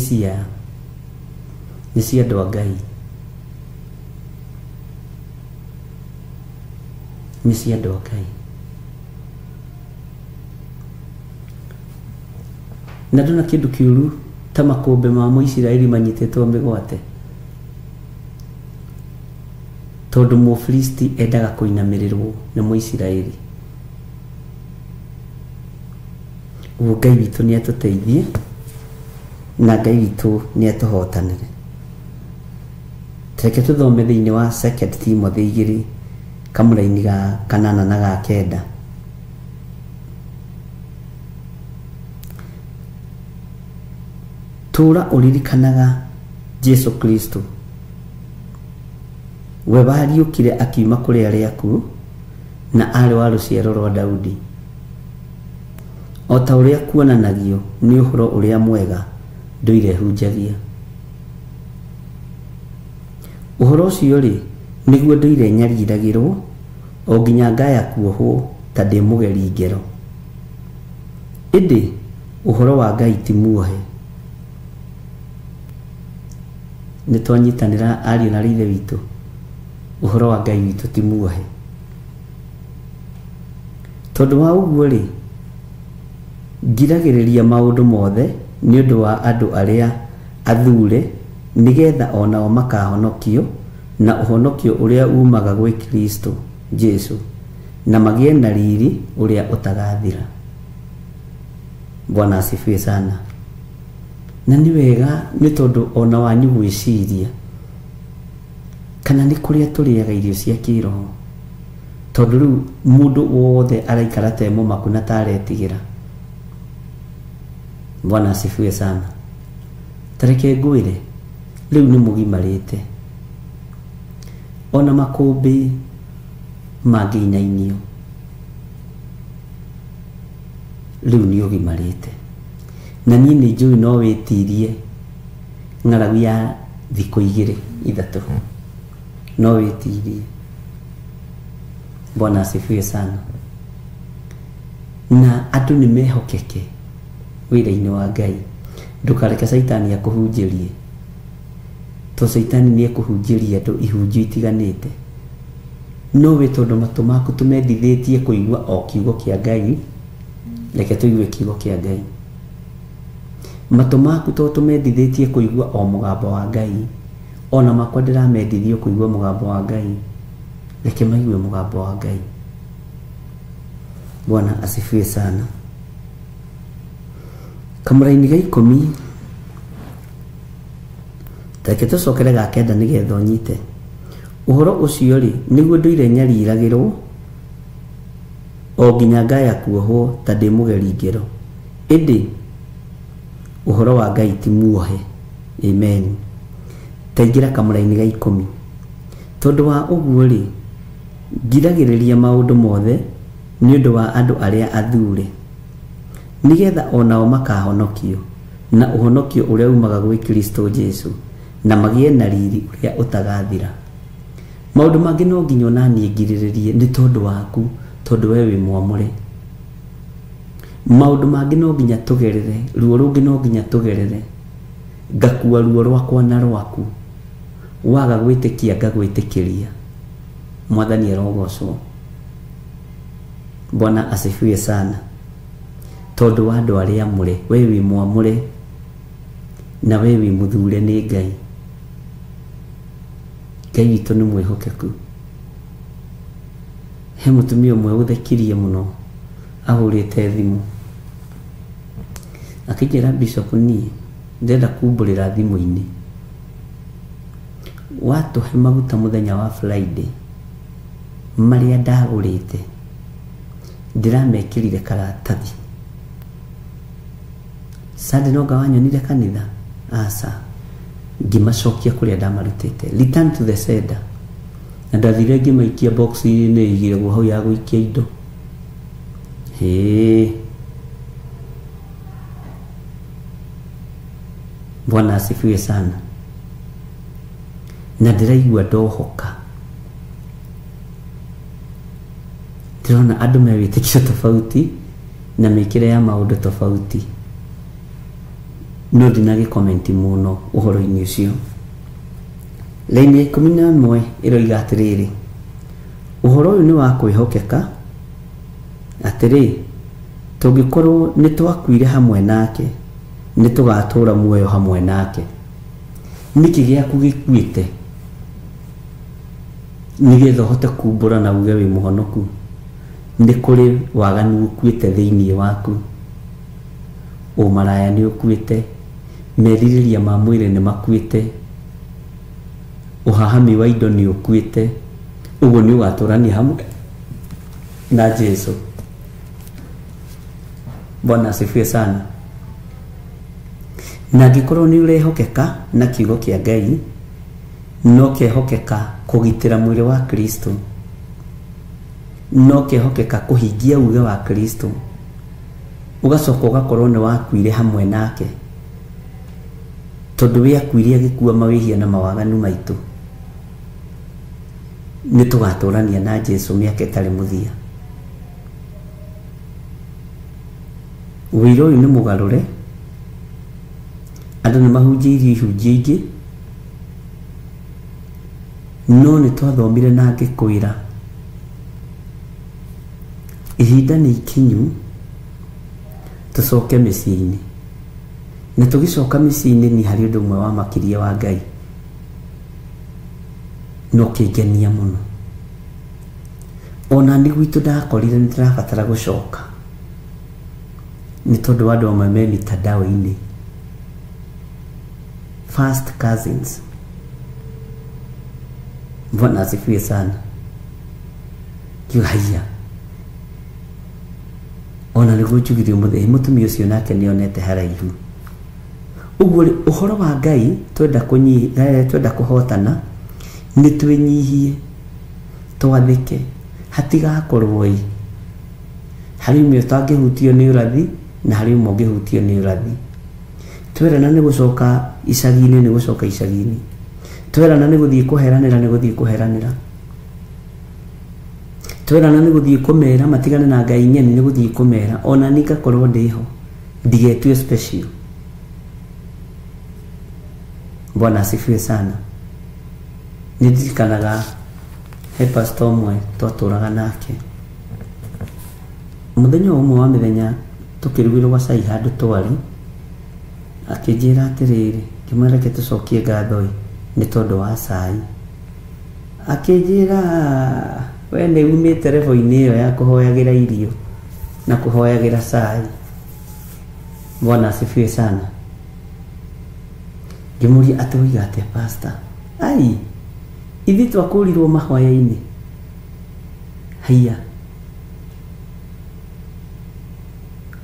cia andũ a Ngai, nĩ cia andũ a Ngai. Na ndona kĩndũ kĩũru ta makũmbĩ ma Mũisiraeli manyitĩtwo mĩgwate, tondũ Mũfilisti endaga kũinamĩrĩrwo nĩ Mũisiraeli. Ũguo Ngai witũ nĩ atũteithie na Ngai witũ nĩ atũhotanĩre. Reke tũthome thĩinĩ wa 2 Timothy 2 kamũraini ga 8 na ga 9. Tũra ũririkanaga Jesu Kristo, we wariũkire akiuma kũrĩ arĩa akuũ na aarĩ wa rũciaro rwa Daudi, o ta ũrĩa kuonanagio nĩ ũhoro ũrĩa mwega ndũire hunjagia. Ũhoro ũcio rĩ, nĩguo ndũire nyariragĩrwo o nginya ngaya kuohwo ta ndĩ mũgeri ngero. Ĩndĩ ũhoro wa Ngai ti muohe. Nĩ twanyitanĩra ariũ na ithe witũ, ũhoro wa Ngai witũ ti muohe. Tondũ wa ũguo rĩ, ngiragĩrĩria maũndũ mothe nĩ ũndũ wa andũ arĩa athure, nĩgetha onao makahonokio na ũhonokio ũrĩa umaga gwĩ Kristo Jesu, na magĩe na riri ũrĩa ũtagathira. Bwana asifiwe sana. Na nĩ wega nĩ tondũ ona wanyu gwĩciria kana nĩ kũrĩa tũrĩaga irio cia kĩroho, tondũ rĩu mũndũ wothe araikara ta e mũmaku na ta aretigĩra. Bwana asifiwe sana. Tareke ngwĩre, rĩu nĩ mũgimarĩte. Ona makũmbĩ mangĩinainio, rĩu nĩ ũgimarĩte. Na niĩ nĩ njũĩ no wĩtirie ng'aragu ya thikũ 2 3, no wĩtirie. Bwana asifiwe sana. Na andũ nĩ mehokeke wĩra-inĩ wa Ngai. Ndũkareke Caitani akũhunjĩrie, to Caitani nĩ ekũhunjĩria andũ ihunjio itiganĩte. No we tondũ matũ maku tũmendithĩtie kũigua o kiugo kĩa Ngai, reke tũigue kiugo kĩa Ngai. Matũ maku to tũmendithĩtie kũigua o mũgambo wa Ngai, ona makwa ndĩramendithio kũigua mũgambo wa Ngai, reke maigue mũgambo wa Ngai. Bwana asifiwe sana. Kamũraini ga 10, reke tũcokere ga 9 nĩgetha ũnyite. Ũhoro ũcio rĩ, nĩguo ndũire nyariragĩrwo O nginya ngaya kuohwo ta ndĩ mũgeri ngero. Ĩndĩ ũhoro wa Ngai ti muohe. Amen. Taingĩra kamũraini ga 10. Tondũ wa ũguo rĩ, ngiragĩrĩria maũndũ mothe nĩ ũndũ wa andũ arĩa athure, nĩgetha onao makahonokio na ũhonokio ũrĩa umaga gwĩ Kristo Jesu, na magĩe na riri ũrĩa ũtagathira. Maũndũ mangĩ no nginya ona niĩ ngirĩrĩrie nĩ tondũ waku, tondũ we wĩ mwamũre. Maũndũ mangĩ no nginya tũgerere, ruo rũngĩ no nginya tũgerere. Ngakua ruo rwakwa na rwaku, waga gwĩtĩkia ngagwĩtĩkĩria. Mwathani arogocwo. Bwana asifiwe sana. Tondũ wa andũ arĩa amũre, we wĩ mwamũre na we wĩ mũthure nĩ Ngai. Ngai witũ nĩ mwĩhokeku. He mũtumia ũmwe ũthekirie mũno ahũrĩte thimũ akĩnjĩra, Bishop, niĩ ndĩrenda kumbũrĩra thimũ-inĩ, watũhe maguta mũthenya wa Friday marĩa ndagũrĩte ndĩramekĩrire karatathi. Sunday no ngawanyonire kanitha, aca, ngĩmacokia kũrĩa ndamarutĩte, return to the sender. Na ndathire ngĩmaikia box-inĩ ĩigĩrwo hau ya gũikia indo. Hĩ, Bwana asifiwe sana. Na ndĩraigua ndohoka, ndĩrona andũ me wĩtĩkio tofauti na mĩkĩre ya maũndũ tofauti, no ndinagĩkomenti mũno ũhoro-inĩ ũcio. Laini ya 11 ĩroiga atĩrĩrĩ, ũhoro ũyũ nĩ wa kwĩhokeka, atĩrĩ, tũngĩkorwo nĩ twakuire hamwe nake, nĩ tũgatũũra muoyo hamwe nake. Nĩkĩ gĩaku gĩkuĩte nĩgetha ũhote kumbũra na uge wĩ mũhonoku? Nĩ kũrĩ waganu ũkuĩte thĩinĩ waku, ũmaraya nĩ ũkuĩte, merirĩria ma mwĩrĩ nĩ makuĩte, ũhahami wa indo nĩ ũkuĩte. Ũguo nĩ ũgatũrania hamwe na Jesu. Bwana asifiwe sana. Na angĩkorwo nĩ ũrehokeka na kiugo kĩa Ngai, no kehokeka kũgitĩra mwĩrĩ wa Kristo, no kehokeka kũhingia uge wa Kristo, ũgacoka ũgakorwo nĩ wakuire hamwe nake, tondũ we akuire agĩkua mawĩhia na mawaganu maitũ. Nĩ tũgatũrania na Jesu mĩaka ĩtarĩ mũthia. Ũira ũyũ nĩ mũgarũre, andũ nĩ mahunjĩirio ihunjio ingĩ, no nĩ twathomire na ngĩkwĩra ihinda nĩ ikinyu tũcoke mĩciĩ-inĩ. Na tũgĩcoka mĩciĩ-inĩ nĩ harĩ ũndũ ũmwe wa makĩria wa Ngai no kĩngenia mũno. Ona nĩ gwitũ ndakorire nĩ ndĩrabatara gũcoka nĩ tondũ wa andũ amwe me mitandao-inĩ, first cousins. Bwana asifiwe sana. Kiuga haiya, ona nĩguo njugire ũmũthĩ mũtumia ũcio nake nĩonete haraihu. Ũguo rĩ, ũhoro wa Ngai twenda twenda kũhotana nĩ twĩnyihie, twathĩke, hatigakorwo ĩ harĩ ũmwe ũtangĩhutio nĩ ũrathi na harĩ ũmwe ũngĩhutio nĩ ũrathi. Twerana nĩ gũcoka icagi-inĩ nĩ gũcoka icagi-inĩ, twerana nĩ gũthiĩ kũheranĩra nĩ gũthiĩ kũheranĩra, twerana nĩ gũthiĩ kũmera matigane na Ngai ng'eni nĩ gũthiĩ kũmera. Ona niĩ ngakorwo ndĩho, ndigetue special. Bwana asifiwe sana. Nĩ ndirikanaga he pastor ũmwe twatũraga nake, mũthenya ũmwe wa mĩthenya tũkĩrugĩrwo gacai handũ twarĩ, akĩnjĩra atĩrĩrĩ, ngĩmwĩra reke tũcokie ngatho ĩ nĩ tondũ wa cai. Akĩnjĩra we nĩ umĩte level-inĩ ĩyo ya kũhoyagĩra irio na kũhoyagĩra cai. Bwana asifiwe sana. Ngĩmũria atĩ woiga atĩa pastor? Ai, ithuĩ twakũrirwo mahoya-inĩ. Haiya,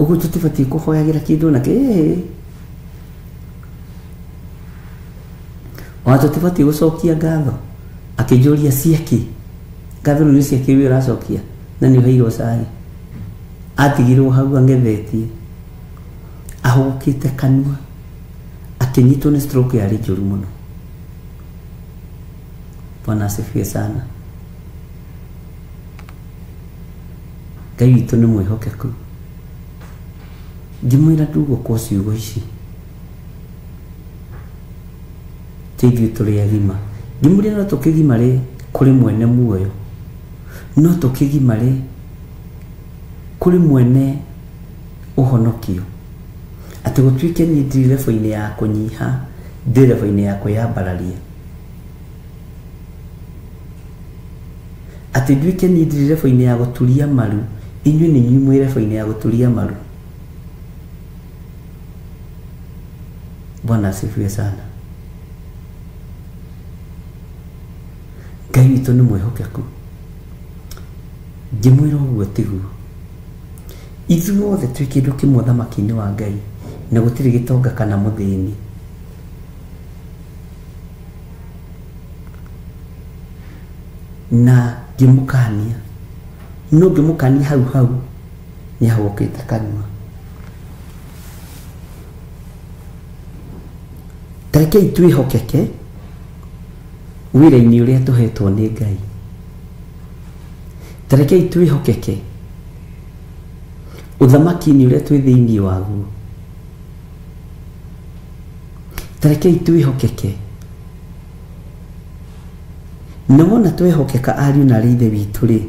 Ũguo tũtibatiĩ kũhoyagĩra kĩndũ na kĩ ona tũtibatiĩ gũcokia ngatho. Akĩnjũria ciakĩ ngatho rĩu nĩ ciakĩ we ũracokia na nĩ ũheirwo cai. Atigirwo hau ang'ethetie ahũgũkĩte kanua akĩnyitwo nĩ stroke yarĩ njũru mũno. Bwana asifiwe sana. Ngai witũ nĩ mwĩhokeku. Ngĩmwĩra ndugũkwo ciugo ici ti ithuĩ tũrĩ agima. Ngĩmwĩra no tũkĩgimare kũrĩ mwene muoyo, no tũkĩgimare kũrĩ mwene ũhonokio, atĩ gũtuĩke niĩ ndirĩ level-inĩ ya kũnyiha, ndĩ level-inĩ ya kwĩyambararia, atĩ nduĩke niĩ ndirĩ level-inĩ ya gũturia maru, inyuĩ nĩ inyuĩ mwĩ level-inĩ ya gũturia maru. Bwana asifiwe sana. Ngai witũ nĩ mwĩhokeku. Ngĩmwĩra ũguo tiguo. Ithuothe twĩ kĩndũ kĩmwe ũthamaki-inĩ wa Ngai na gũtirĩ gĩtonga kana mũthĩni. Na ngĩmũkania, no ngĩmũkania hau hau nĩ ahũgũkĩte kanua. Tarekei twĩhokeke wĩra-inĩ ũrĩa tũhetwo nĩ Ngai. Tarekei twĩhokeke ũthamaki-inĩ ũrĩa twĩ thĩinĩ waguo. Tarekei twĩhokeke. Na wona twehokeka ariũ na arĩ ithe witũ rĩ,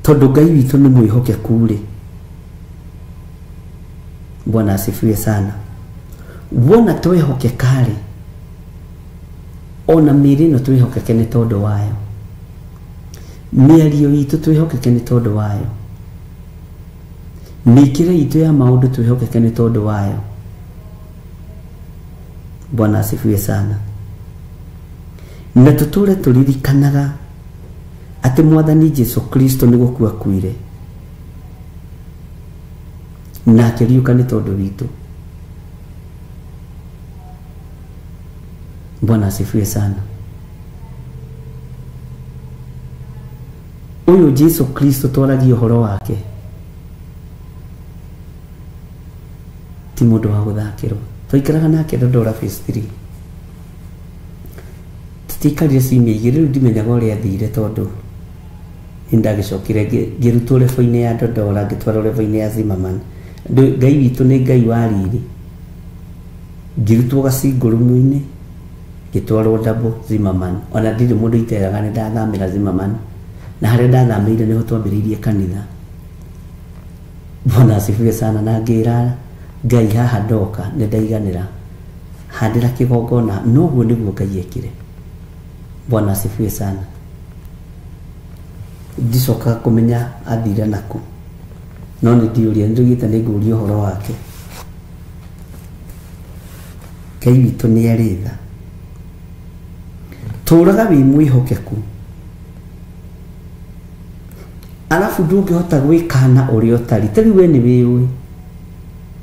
tondũ Ngai witũ nĩ mwĩhokeku rĩ. Bwana asifiwe sana. Wona twehokeka rĩ, ona mĩĩrĩ ĩno twĩhokeke nĩ tondũ wayo, mĩario itũ twĩhokeke nĩ tondũ wayo, mĩkĩre itũ ya maũndũ twĩhokeke nĩ tondũ wayo. Bwana asifiwe sana. Na tũtũre tũririkanaga atĩ Mwathani Jesu Kristo nĩ gũkua akuire na akĩriũka nĩ tondũ witũ. Bwana asifiwe sana. Ũyũ Jesu Kristo twaragia ũhoro wake ti mũndũ wa gũthakĩrwo. Twaikaraga nake Dandora phase 3. Tũtiaikarire ciumia igĩrĩ, rĩu ndimenyaga ũrĩa athire tondũ nĩ ndagĩcokire ngĩrutwo level-inĩ ya Dandora ngĩtwarwo level-inĩ ya Zimmerman. Ngai witũ nĩ Ngai wa riri. Ngĩrutwo gacingũrũmu-inĩ ngĩtwarwo double Zimmerman. Ona ndirĩ mũndũ iteraga nĩ ndathamĩra Zimmerman, na harĩa ndathamĩire nĩho twambĩrĩirie kanitha. Bwana asifiwe sana. Na ngĩra Ngai haha ndoka nĩ ndaiganĩra, handĩra kĩgongona. Noguo nĩguo Ngai ekire. Bwana asifiwe sana. Ndicokaga kũmenya athire naku, no nĩ ndiũria, nĩndugĩte nĩ ngũria ũhoro wake. Ngai witũ nĩ arĩ tha. Tũraga wĩ mwĩhokeku, arabu ndũngĩhota gwĩkana ũrĩa ũtari. Ta rĩu we nĩ wĩũĩ,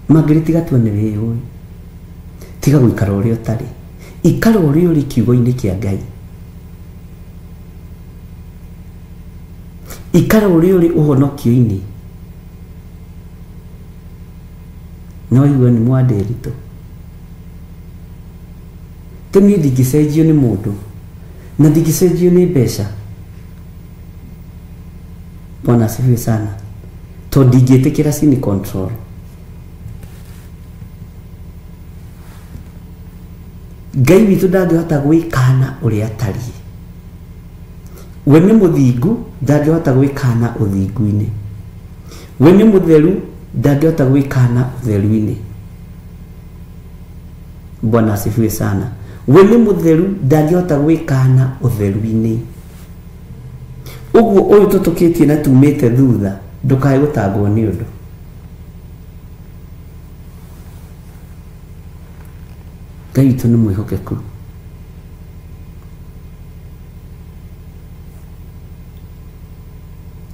mangĩrĩ tiga tua nĩ wĩũĩ, tiga gũikara ũrĩa ũtarĩ, ikara ũrĩa ũrĩ kiugo-inĩ kĩa Ngai, ikara ũrĩa ũrĩ ũhonokio-inĩ. No iwe nĩ mwandĩritũ. Te niĩ ndingĩcenjio nĩ mũndũ na ndingĩcenjio nĩ mbeca. Bwana asifiwe sana. Tondũ ndingĩtĩkĩra cini control. Ngai witũ ndangĩhota gwĩkana ũrĩa atariĩ. We nĩ mũthingu, ndangĩhota gwĩkana ũthingu-inĩ. We nĩ mũtheru, ndangĩhota gwĩkana ũtheru-inĩ. Bwana asifiwe sana. We nĩ mũtheru, ndangĩhota gwĩkana ũtheru-inĩ. Ũguo ũyũ tũtũkĩtie na tumĩte thutha, ndũkae gũtangwo nĩ ũndũ. Ngai witũ nĩ mwĩhokeku.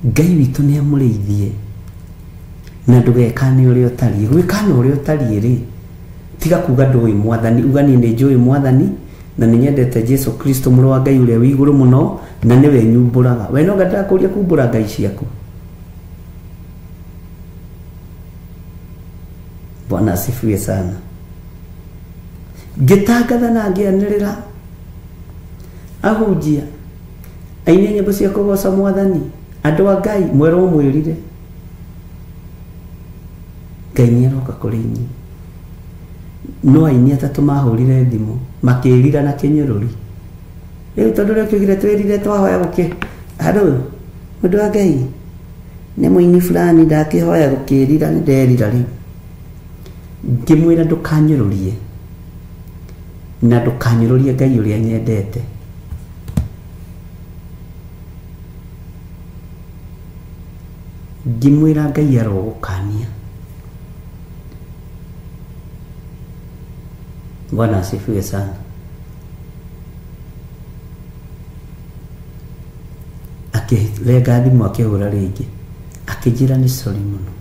Ngai witũ nĩ amũrĩithie na ndũgekane ũrĩa ũtariĩ. Gwĩkana ũrĩa ũtariĩ rĩ, tiga kuga ndũĩ mwathani, uga niĩ nĩ njũĩ mwathani na nĩ nyendete Jesu Kristo mũrũ wa Ngai ũrĩa wĩ igũrũ mũno na nĩwe nyumbũraga. We no ndakũria kumbũra ngai ciaku. Bwana asifiwe sana. Ngĩtangatha na ngĩanĩrĩra ahunjia aini nyĩmbo cia kũgoca mwathani, andũ a Ngai mwerwo mwĩrire Ngai nĩaroka kũrĩ inyuĩ. No aini atatũ mahũrire thimũ makĩrira na kĩnyũrũri. Rĩu tondũ rĩu kĩugire twĩrire twahoya gũkĩ andũ mũndũ wa Ngai nĩ mũini fulani ndakĩhoya gũkĩrira nĩ nderira rĩu. Ngĩmwĩra ndũkanyũrũrie na ndũkanyũrũrie Ngai ũrĩa nyendete. Ngĩmwĩra Ngai arogũkania. Bwana asifiwe sana. Akĩrenga thimũ akĩhũra rĩngĩ akĩnjĩra nĩ sorry mũno,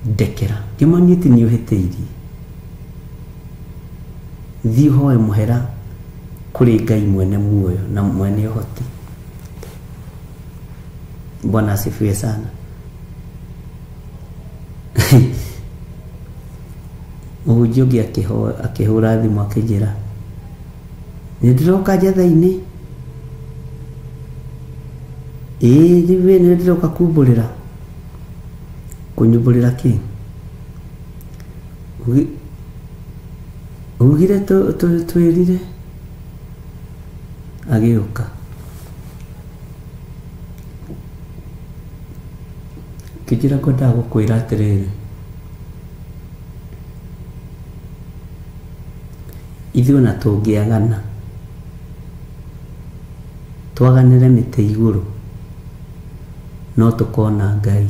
ndekera. Ngĩmonia atĩ nĩ ũhĩtĩirie, thiĩ ũhoe mũhera kũrĩ Ngai mwene muoyo na mwene ũhoti. Bwana asifiwe sana. Mũhunjia ũngĩ akĩhũra thimũ akĩnjĩra nĩ ndĩroka njatha-inĩ, ĩĩ rĩu we nĩ ndĩroka kumbũrĩra. Kũnyumbũrĩra kĩ? Ugire twĩrire. Agĩũka kĩnjĩra ngwendaga gũkwĩra atĩrĩrĩ, ithuĩ ona tũngĩagana twaganĩre mĩtĩ igũrũ no tũkona Ngai.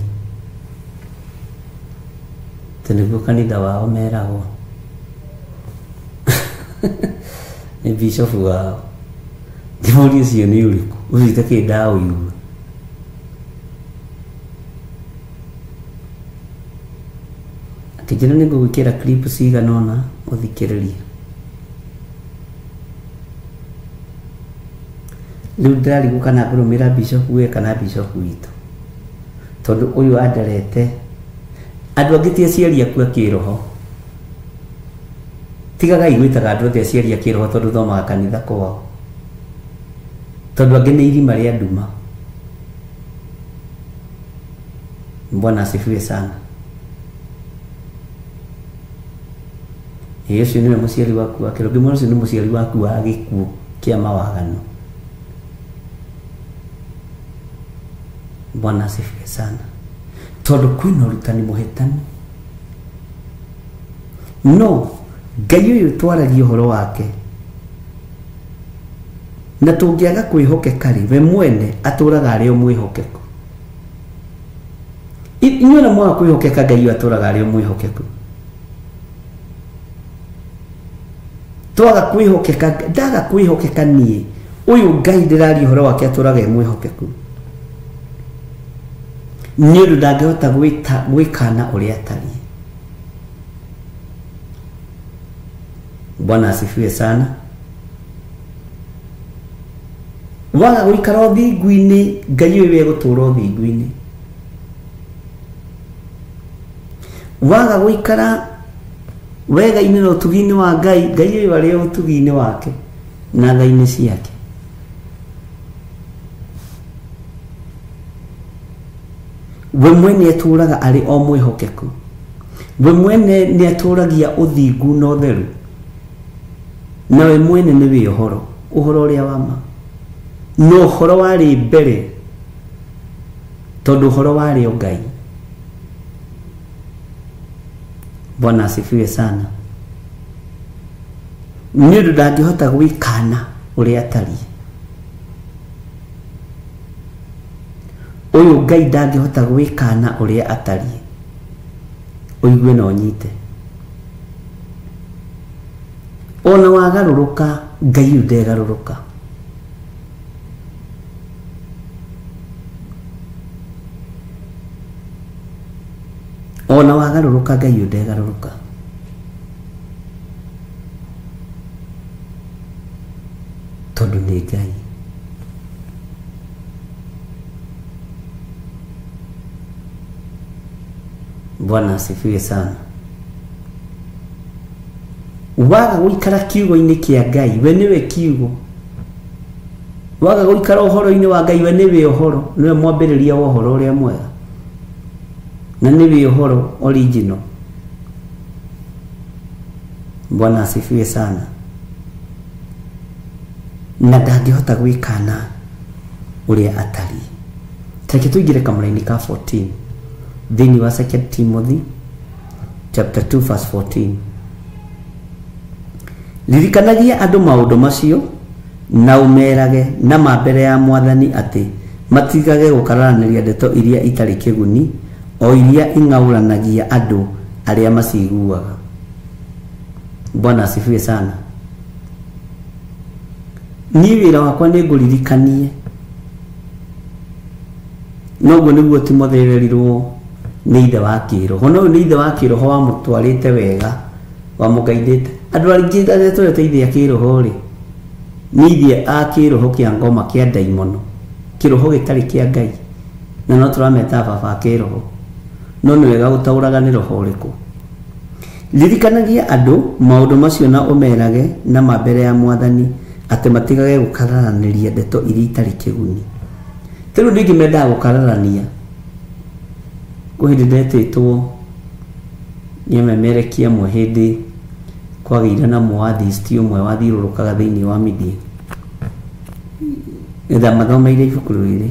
Tĩ nĩguo kanitha wao meragwo nĩ bishofu wao. Ngĩmũria ũcio nĩ ũrĩkũ, ũcio itakĩrĩ ndaũigua. Akĩnjĩra nĩ ngũgwĩkĩra clip cigana ũna ũthikĩrĩrie. Rĩu ndĩrarigwo kana ngũrũmĩrĩra bishop we kana bishop witũ, tondũ ũyũ anderete andũ angĩ ti aciari aku a kĩroho. Tigagai gwĩtaga andũ othe aciari a kĩroho tondũ thomaga kanitha kwao, tondũ angĩ nĩ irima rĩa nduma. Bwana asifiwe sana. Ĩĩ ũcio nĩwe mũciari waku wa kĩroho, ngĩmwĩra ũcio nĩ mũciari waku wa gĩkuũ kĩa mawaganu. Bwana asifiwe sana. Tondũ kwĩna ũrutani mũhĩtanu. No Ngai ũyũ twaragia ũhoro wake na tũngĩaga kwĩhokeka rĩ, we mwene atũraga arĩ o mwĩhokeku. Inyuĩ na mwaga kwĩhokeka, Ngai ũyũ atũraga arĩ o mwĩhokeku. Twaga kwĩhokeka, ndaga kwĩhokeka niĩ, ũyũ Ngai ndĩraria ũhoro wake atũraga e mwĩhokeku. Nĩ ũndũ ndangĩhota gwĩkana ũrĩa atariĩ. Bwana asifiwe sana. Waga gũikara ũthingu-inĩ, Ngai ũyũ egũtũũra ũthingu-inĩ. Waga gũikara wega-inĩ na ũtugi-inĩ wa Ngai, Ngai ũyũ arĩ o ũtugi-inĩ wake na tha-inĩ ciake. We mwene atũraga arĩ o mwĩhokeku. We mwene nĩ atũragia ũthingu na ũtheru. Na we mwene nĩwe ũhoro, ũhoro ũrĩa wa ma. No ũhoro warĩ mbere, tondũ ũhoro warĩ o Ngai. Bwana asifiwe sana. Nĩ ũndũ ndangĩhota gwĩkana ũrĩa atariĩ. Ũyũ Ngai ndangĩhota gwĩkana ũrĩa atariĩ. Ũigue na ũnyite. Ona wagarũrũka, Ngai ũyũ ndegarũrũka. Ona wagarũrũka Ngai ũndegarũrũka. Tondũ nĩ Ngai. Bwana asifiwe sana. Waga gũikara kiugo-inĩ kĩa Ngai, we nĩwe kiugo. Waga gũikara ũhoro-inĩ wa Ngai, we nĩwe ũhoro, nĩwe mwambĩrĩria wa ũhoro ũrĩa mwega. Na nĩwe ũhoro original. Bwana asifiwe sana. Na ndangĩhota gwĩkana ũrĩa atariĩ. Tareke tũingĩre kamũra-inĩ ka 14 thĩinĩ wa 2 Timothy chapter 2 verse 14. Ririkanagia andũ maũndũ macio na ũmerage na ma mbere ya Mwathani atĩ matigage gũkararanĩria ndeto iria itarĩ kĩguni, o iria ing'aũranagia andũ arĩa maciguaga. Bwana asifiwe sana. Niĩ wĩra wakwa nĩ ngũririkanie. Noguo nĩguo Timothy erirwo nĩ ithe wa kĩroho. No nĩ ithe wa kĩroho wamũtwarĩte wega, wamũgaithĩte. Andũ aingĩ arĩa tũreta ithe a kĩroho rĩ, nĩ ithe a kĩroho kĩa ngoma kĩa ndaimono, kĩroho gĩtarĩ kĩa Ngai, na no tũrameta baba a kĩroho. No nĩ wega gũtaũraga nĩ roho ũrĩkũ. Ririkanagia andũ maũndũ macio na ũmerage na ma mbere ya Mwathani atĩ matigage gũkararanĩria ndeto iria itarĩ kĩguni. Rĩu ndingĩ mendaga gũkararania. Kwĩ hĩndĩ ndetĩtwo nĩ amemerekia amwe hĩndĩ kwagĩire na mũathisti ũmwe wathiũrũrũkaga thĩinĩ wa media. Ndamathomeire ibuku rĩrĩ.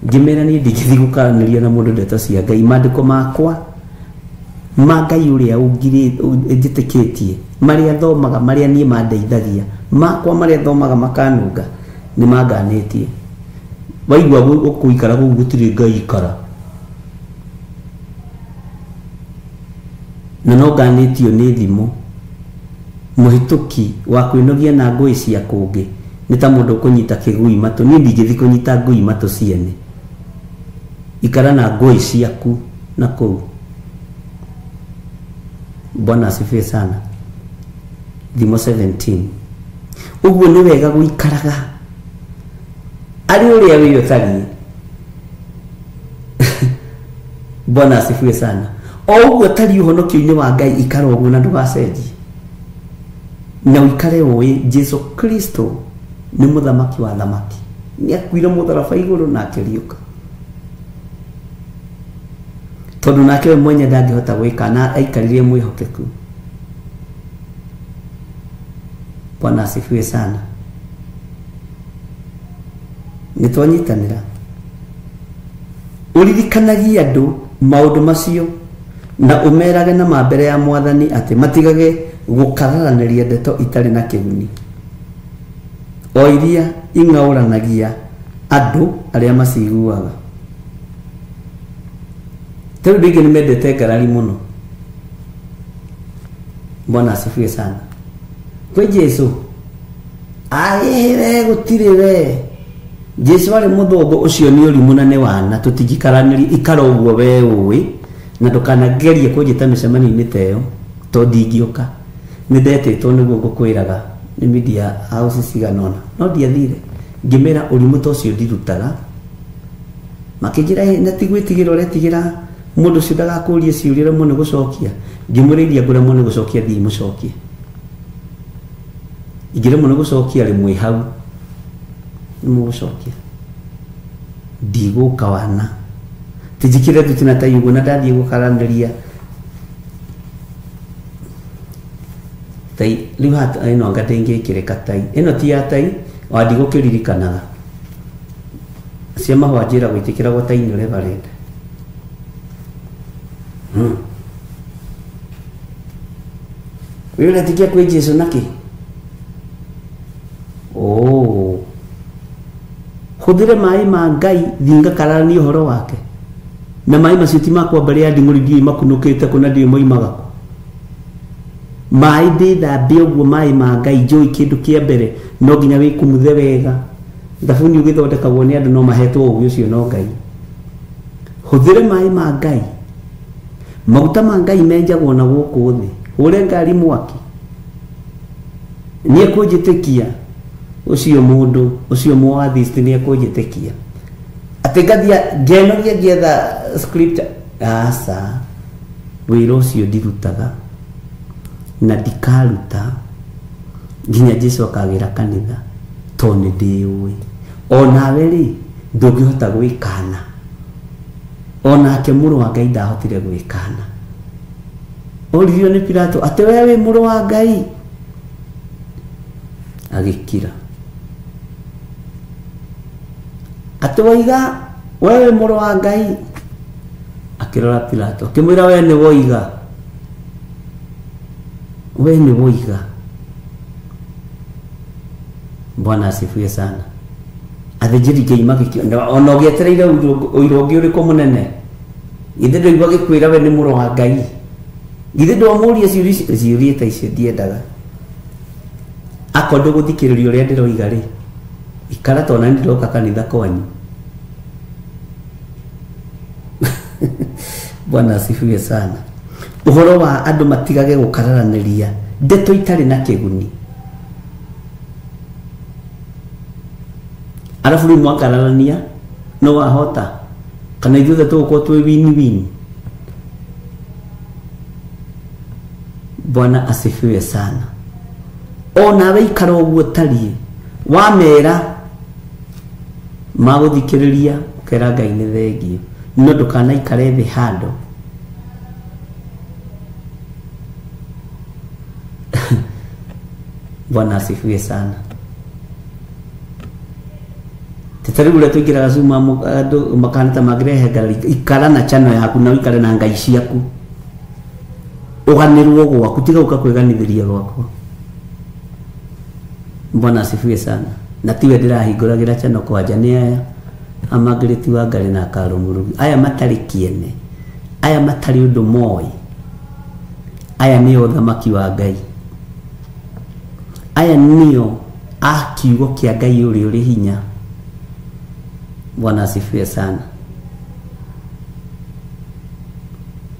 Ngĩmera niĩ ndingĩthiĩ gũkaranĩria na mũndũ ndeto cia Ngai. Maandĩko makwa ma Ngai ũrĩa njĩtĩkĩtie, marĩa thomaga, marĩa niĩ mandeithagia, makwa marĩa thomaga makanunga, nĩ manganĩtie. Waigua ũkũikara kũu gũtirĩ Ngai ikara. Na no nganĩtio nĩ thimo. Mũhĩtũki wa kwĩnogia na ngũĩ cia kũngĩ nĩ ta mũndũ ũkũnyita kĩgui matũ. Niĩ ndingĩthiĩ kũnyita ngũi matũ ciene. Ikara na ngũĩ ciaku na kũu. Bwana asifiwe sana. Thimo 17. Ũguo nĩ wega gũikaraga arĩ ũrĩa wĩ ũtariĩ. Bwana asifiwe sana. O ũguo ũtariĩ ũhonokio-inĩ wa Ngai, ikara ũguo na ndũgacenjie. Na ũikare ũĩ Jesu Kristo nĩ mũthamaki wa thamaki. Nĩ akuire mũtharaba igũrũ na akĩriũka. Tondũ nake we mwenye ndangĩhota gwĩka na aikarire mwĩhokeku. Bwana asifiwe sana. Nĩ twanyitanĩra. Ũririkanagie andũ maũndũ macio na ũmerage na ma mbere ya Mwathani atĩ matigage gũkararanĩria ndeto itarĩ na kĩguni, o iria ing'aũranagia andũ arĩa maciguaga. Rĩu ndingĩ nĩ mendete ngarari mũno. Bwana asifiwe sana. Kwĩ Jesu aĩhĩre gũtirĩ we. Jesu arĩ mũthũngũ, ũcio nĩ ũrimũ na nĩ wana, tũtingĩkaranĩria. Ikara ũguo we ũĩ, na ndũkanagerie kũnjĩta mĩcemanio-inĩ ta ĩyo tondũ ndingĩũka. Nĩ ndetĩtwo nĩguo ngũkwĩraga nĩ media house cigana ũna, no ndiathire. Ngĩmera ũrimũ ta ũcio ndirutaga. Makĩnjĩra na ti gwĩtigĩra ũretigĩra mũndũ ũcio ndagakũrie ciũria ũremwo nĩ gũcokia. Ngĩmũrĩria ngũremwo nĩ gũcokia, thiĩ mũcokie. Ingĩremwo nĩ gũcokia rĩ, mwĩ hau nĩ mũgũcokia. Ndigũka wana. Tinjikire thuti na tai ũguo na ndathiĩ gũkaranĩria tai. Rĩu haha ĩno anga ndĩngĩkĩrĩka tai. Ĩno ti ya tai, o ndigũkĩririkanaga. Cia mahũa njĩra gwĩtĩkĩragwo tai nĩ reverend. Wĩ ũretikia kwĩ Jesu nakĩ? Oh. Hũthĩre maĩ ma Ngai thiĩ ngakararanie ũhoro wake. Na maĩ macio ti makwa mbere ya nding'ũri ndiũĩ makunũkĩte kũ na ndiũĩ moimaga kũ. Maĩ ndĩthambe ũguo maĩ ma Ngai njũĩ kĩndũ kĩa mbere no nginya wĩkumuthe wega. Thabuni ũgĩthondekagwo nĩ andũ no mahetwo ũũgĩ ũcio no Ngai. Hũthĩre maĩ ma Ngai. Maguta ma Ngai menjagwo na gũkũ thĩ. Hũre ngari mwaki. Nĩ ekũnjĩtĩkia ũcio mũndũ ũcio mwathist nĩ ekũnjĩtĩkia. Atĩ ngathia ngenoria ngĩetha scripture. Aca, wĩra ũcio ndirutaga na ndikaruta nginya Jesu akagĩra kanitha tondũ nĩ ndĩũĩ. Onawe rĩ ndũngĩhota gwĩkana. Onake mũrũ wa Ngai ndahotire gwĩkana. Oririo nĩ Pilato atĩ we wĩ mũrũ wa Ngai, agĩkira. Atĩ woiga we wĩ mũrũ wa Ngai, akĩrora Pilato akĩmwĩra we nĩ woiga, we nĩ woiga. Bwana asifiwe sana. Athĩnjĩri Ngai magĩkĩona ona ũgĩetereire ũira ũngĩ ũrĩkũ mũnene. Githĩ ndũigua gĩkwĩra we nĩ mũrũ wa Ngai? Githĩ ndwamũria ciũria ta icio ndiendaga. Akorwo ndũgũthikĩrĩria ũrĩa ndĩroiga rĩ, ikara tondũ nĩ ndĩroka kanitha kwanyu. Bwana asifiwe sana. Ũhoro wa andũ matigage gũkararanĩria ndeto itarĩ na kĩguni. Arabu rĩu mwakararania no wahota kana ithuothe tũgũkorwo twĩ win-win. Bwana asifiwe sana. Onawe ikara ũguo ũtariĩ, wamera magũthikĩrĩria ũkera Ngai nĩ thengio, no ndũkanaikare thĩ handũ. Bwana asifiwe sana. Tete rĩu ũrĩa tũingĩraga Zoom andũ makahana ta mangĩrehe ngarari, ikara na channel yaku na ũikare na ngai ciaku, ũganĩrwo gwaku, tiga gũka kwĩganithĩria gwakwa. Bwana asifiwe sana. Na tiwe ndĩrahingũragĩra channel kwanja, nĩ aya amangĩrĩti wa Ngarĩ na Karũ Mũrugi, aya matarĩ kĩene, aya matarĩ ũndũ moĩ, aya nĩo ũthamaki wa Ngai, aya nĩo a kiugo kĩa Ngai ũrĩa ũrĩ hinya. Bwana asifiwe sana.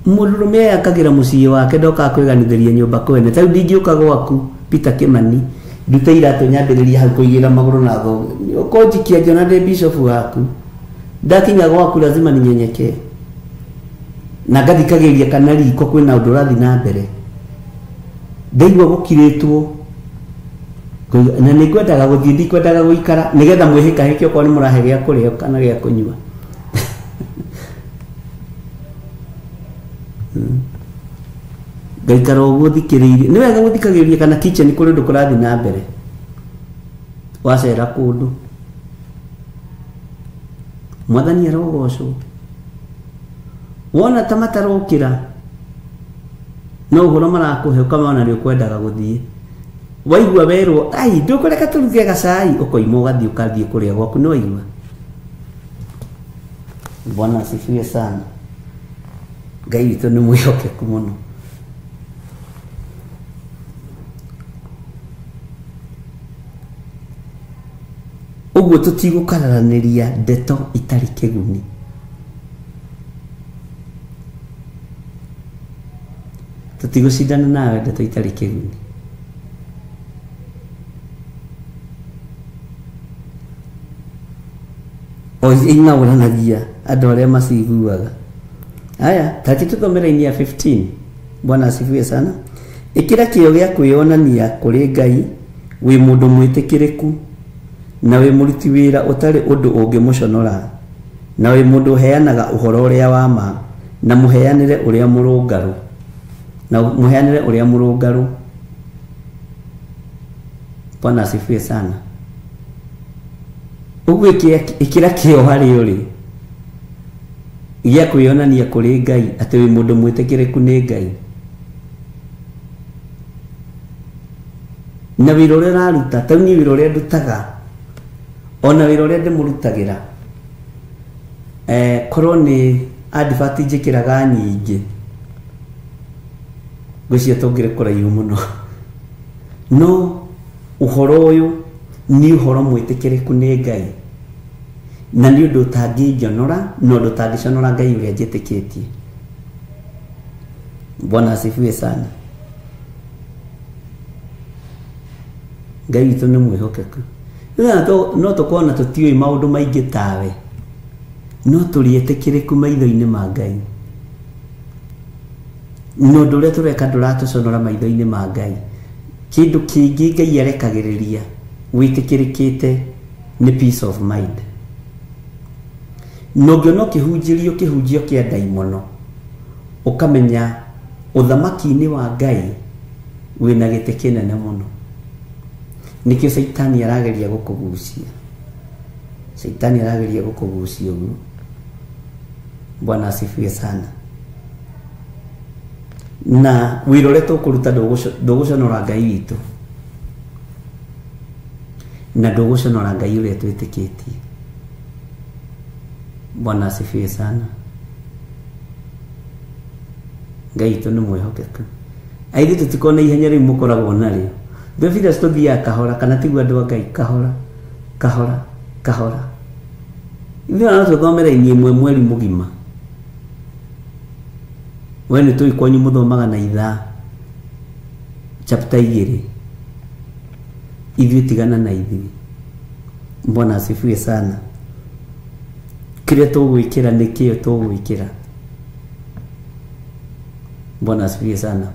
Mũndũrũme akagĩra mũciĩ wake ndokaga kwĩganithĩria nyũmba kwene. Ta rĩu ndingĩũka gwaku Peter Kimani ndute iratũ nyambĩrĩrie hau kũigĩra magũrũ na thonge, ũkũnjikia njona ndĩ bishop waku, ndakinya gwaku lazima ninyenyekee na ngathikagĩrĩria kana riko kwĩna ũndũ ũrathiĩ na mbere. Ndaigua gũkirĩtwo na nĩ ngwendaga gũthiĩ, ndikwendaga gũikara nĩgetha mwĩhĩkahĩke okorwo nĩ mũrahe gĩa kũrĩa kana gĩa kũnyua. Ngaikara ũguo thikĩrĩirie. Nĩ wega gũthikagĩrĩria kana kitchen kũrĩ ũndũ kũrathiĩ na mbere, wacera kũndũ. Mwathani arogocwo. Wona ta matarokĩra no ũhoro marakũhe ũkamona nĩ ũkwendaga gũthiĩ, waigua werwo ai ndũkũreka tũruge gacai, ũkoima ũgathiĩ ũkathiĩ kũrĩa gwaku, nĩ waigua. Bwana asifiwe sana. Ngai witũ nĩ mwĩhokeku mũno. Ũguo tũtigũkararanĩria ndeto itarĩ kĩguni. Tũtigũcindana nawe ndeto itarĩ kĩguni. O ing'aũranagia andũ arĩa maciguaga. Aya, tareke tũthome raini ya 15. Bwana asifiwe sana. Ĩkĩra kĩyo gĩa kwĩyonania kũrĩ Ngai wĩ mũndũ mwĩtĩkĩrĩku na wĩ mũruti wĩra ũtarĩ ũndũ ũngĩmũconora, na wĩ mũndũ ũheanaga ũhoro ũrĩa wa ma, na mũheanĩre ũrĩa mũrũngarũ, na mũheanĩre ũrĩa mũrũngarũ. Bwana asifiwe sana. Ũguo ĩkĩra kĩyo harĩ ũrĩ gĩa kwĩyonania kũrĩ Ngai atĩ wĩ mũndũ mwĩtĩkĩrĩku nĩ Ngai, na wĩra ũrĩa ũraruta. Ta rĩu niĩ wĩra ũrĩa ndutaga ona wĩra ũrĩa ndĩmũrutagĩra, korwo nĩ advert njĩkĩraga nyingĩ, ngwĩciria tũngĩrĩ kũraihu mũno. No ũhoro ũyũ nĩ ũhoro mwĩtĩkĩrĩku nĩ Ngai, na nĩ ũndũ ũtangĩnjonora na ũndũ ũtangĩconora Ngai ũrĩa njĩtĩkĩtie. Bwana asifiwe sana. Ngai witũ nĩ mwĩhokeku. No tũkorwo na tũtiũĩ maũndũ maingĩ tawe, no tũrĩ etĩkĩrĩku maitho-inĩ ma Ngai. Na ũndũ ũrĩa tũreka ndũratũconora maitho-inĩ ma Ngai. Kĩndũ kĩngĩ Ngai arekagĩrĩria wĩtĩkĩrĩkĩte nĩ peace of mind. Na ũngĩona ũkĩhunjĩrio kĩhunjio kĩa ndaimono, ũkamenya ũthamaki-inĩ wa Ngai wĩna gĩtĩ kĩnene mũno. Nĩkĩo Caitani arageria gũkũgucia. Caitani arageria gũkũgucia ũguo. Bwana asifiwe sana. Na wĩra ũrĩa tũkũruta ndũgũconora Ngai witũ, na ndũgũconora Ngai ũrĩa twĩtĩkĩtie. Bwana asifiwe sana. Ngai witũ nĩ mwĩhokeku. Aithuĩ tũtikoragwo na ihenya rĩu mũkoragwo narĩo. Theophilus tũthiaga kahora, kana tiguo andũ a Ngai, kahora kahora kahora. Ithuĩ ona no twĩthomere raini ĩmwe mweri mũgima. We nĩ tũĩ kwanyu mũthomaga na ithaa chapter 2. Ithuĩ tigana na ithuĩ. Bwana asifiwe sana. Kĩrĩa tũgwĩkĩra nĩ kĩo tũgwĩkĩra. Bwana asifiwe sana.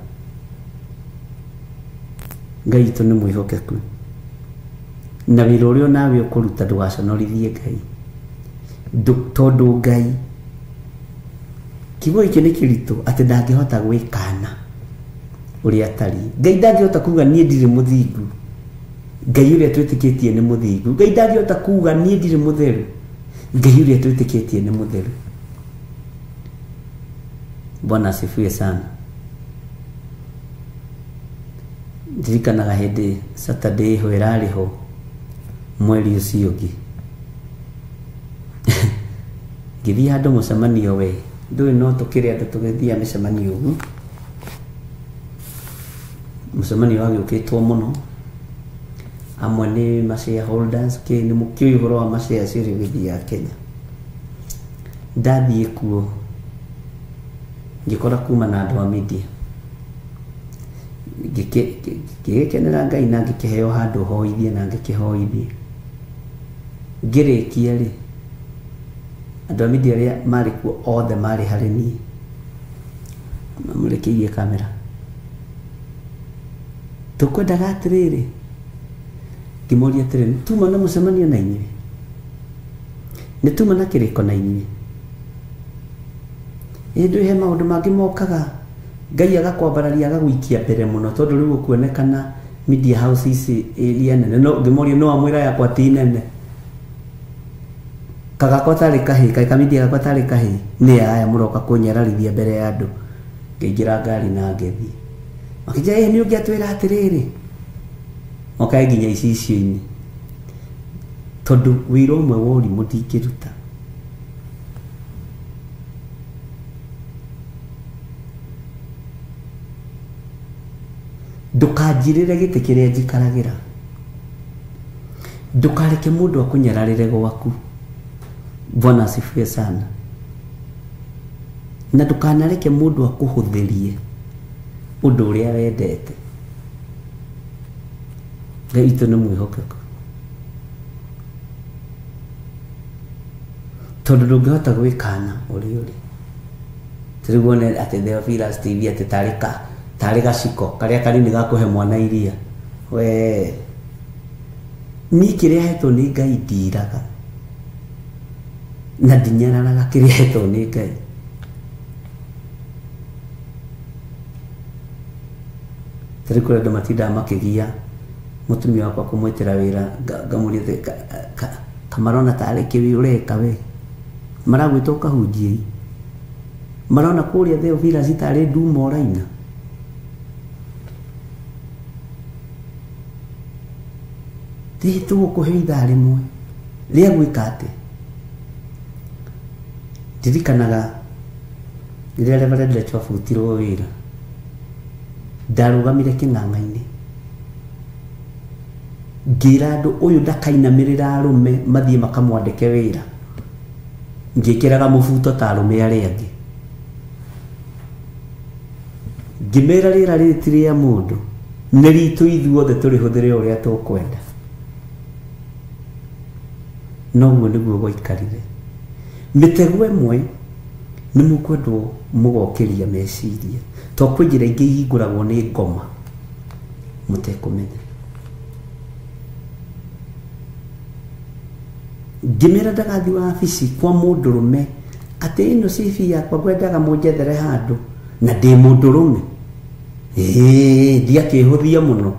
Ngai witũ nĩ mwĩhokeku. Na wĩra ũrĩa onawe ũkũruta ndũgaconorithie Ngai. Tondũ Ngai kiugo gĩkĩ nĩ kĩritũ atĩ ndangĩhota gwĩkana ũrĩa atariĩ. Ngai ndangĩhota kuga niĩ ndirĩ mũthingu. Ngai ũrĩa twĩtĩkĩtie nĩ mũthingu. Ngai ndangĩhota kuga niĩ ndirĩ mũtheru. Ngai ũrĩa twĩtĩkĩtie nĩ mũtheru. Bwana asifiwe sana. Ndirikanaga hĩndĩ Saturday ĩho ĩrarĩ ho mweri ũcio ũngĩ. Ngĩthiĩ handũ mũcemanio we, ndũĩ no tũkĩrĩ andũ tũgĩthiaga mĩcemanio ũguo. Mũcemanio wagĩũkĩtwo mũno. Amwe nĩ ma shareholders, kĩ nĩ mũkĩũĩ ũhoro wa ma shares ũrĩa ũgĩthiaga Kenya. Ndathiĩ kuo ngĩkora kuma na andũ a media. Ngĩgĩkenera Ngai na ngĩkĩheo handũ hoithie na ngĩkĩhoithie. Ngĩrĩkia rĩ, andũ a media arĩa marĩ kuo othe marĩ harĩ niĩ. Mamũrekeirie kamera. Tũkwendaga atĩrĩrĩ, ngĩmoria atĩrĩrĩ, nĩ tuma na mũcemanio na inyuĩ? Nĩ tuma na kĩrĩko na inyuĩ? Ĩ ndũĩ he maũndũ mangĩ mokaga Ngai agakwambararia agagũikia mbere mũno tondũ rĩu ũkuonekana media house ici iria nene. No ngĩmoria no amwĩra yakwa ti nene. Kagakwa tarĩ kahĩĩ, kaĩ kamidia gakwa tarĩ kahĩĩ, nĩ aya mũroka kũnyararithia mbere ya andũ. Ngĩingĩra ngari na ngĩthiĩ. Makĩnjĩra ĩ nĩ ũngĩatwĩra atĩrĩrĩ. Mokae nginya icicio-inĩ. Tondũ wĩra ũmwe wa ũrimũ ndingĩruta. Ndũkanjirĩre gĩtĩ kĩrĩa njikaragĩra. Ndũkareke mũndũ akũnyararĩre gwaku. Bwana asifiwe sana. Na ndũkanareke mũndũ akũhũthĩrie ũndũ ũrĩa wendete. Ngai witũ nĩ mwĩhokeku. Tondũ ndũngĩhota gwĩkana ũrĩa ũrĩ. Rĩu wone atĩ Theophilus TV atĩ tarĩ gaciko karĩa kanini ga kũhe mwana iria. We niĩ kĩrĩa hetwo nĩ Ngai ndiraga. Na ndinyararaga kĩrĩa hetwo nĩ Ngai. Tarĩ kũrĩ andũ matindaga makĩgia mũtumia wakwa kũmwĩtĩra wĩra, ngamũria atĩ kamarona tarĩ kĩ ũreka we. Maragwĩta ũkahunjie. Marona kũrĩa Theophilus tarĩ nduma ũraina. Thiĩ tũgũkũhe ithaa rĩmwe rĩa gwĩka atĩa. Ndirikanaga rĩrĩa Reverend Lecho abutirwo wĩra, ndarũgamire kĩng'ang'a-inĩ ngĩra andũ ũyũ ndakainamĩrĩra arũme mathiĩ makamwandĩke wĩra. Ngĩkĩraga mũbuto ta arũme arĩa angĩ. Ngĩmera rĩera rĩrĩ ti rĩa mũndũ, nĩ ritũ ithuothe tũrĩhũthĩre ũrĩa tũkwenda. Noguo nĩguo gwaikarire. Mĩtego ĩmwe nĩ mũkwendwo mũgokĩria meciria, to kwĩ njĩra ingĩ ihingũragwo nĩ ngoma mũtekũmenya. Ngĩmera ndagathi wabici kwa mũndũrũme atĩ ĩno CV yakwa ngwendaga mũnjethere handũ na ndĩ mũndũrũme. Ĩĩ, ndiakĩhũthia mũno.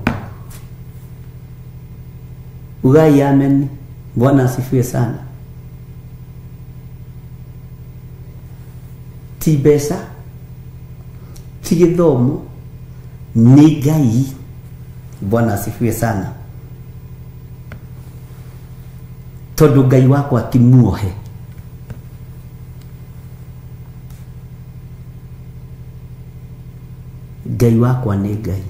Ugai amen. Bwana asifiwe sana. Ti mbeca, ti gĩthomo, nĩ Ngai. Bwana asifiwe sana. Tondũ Ngai wakwa ti muohe. Ngai wakwa nĩ Ngai.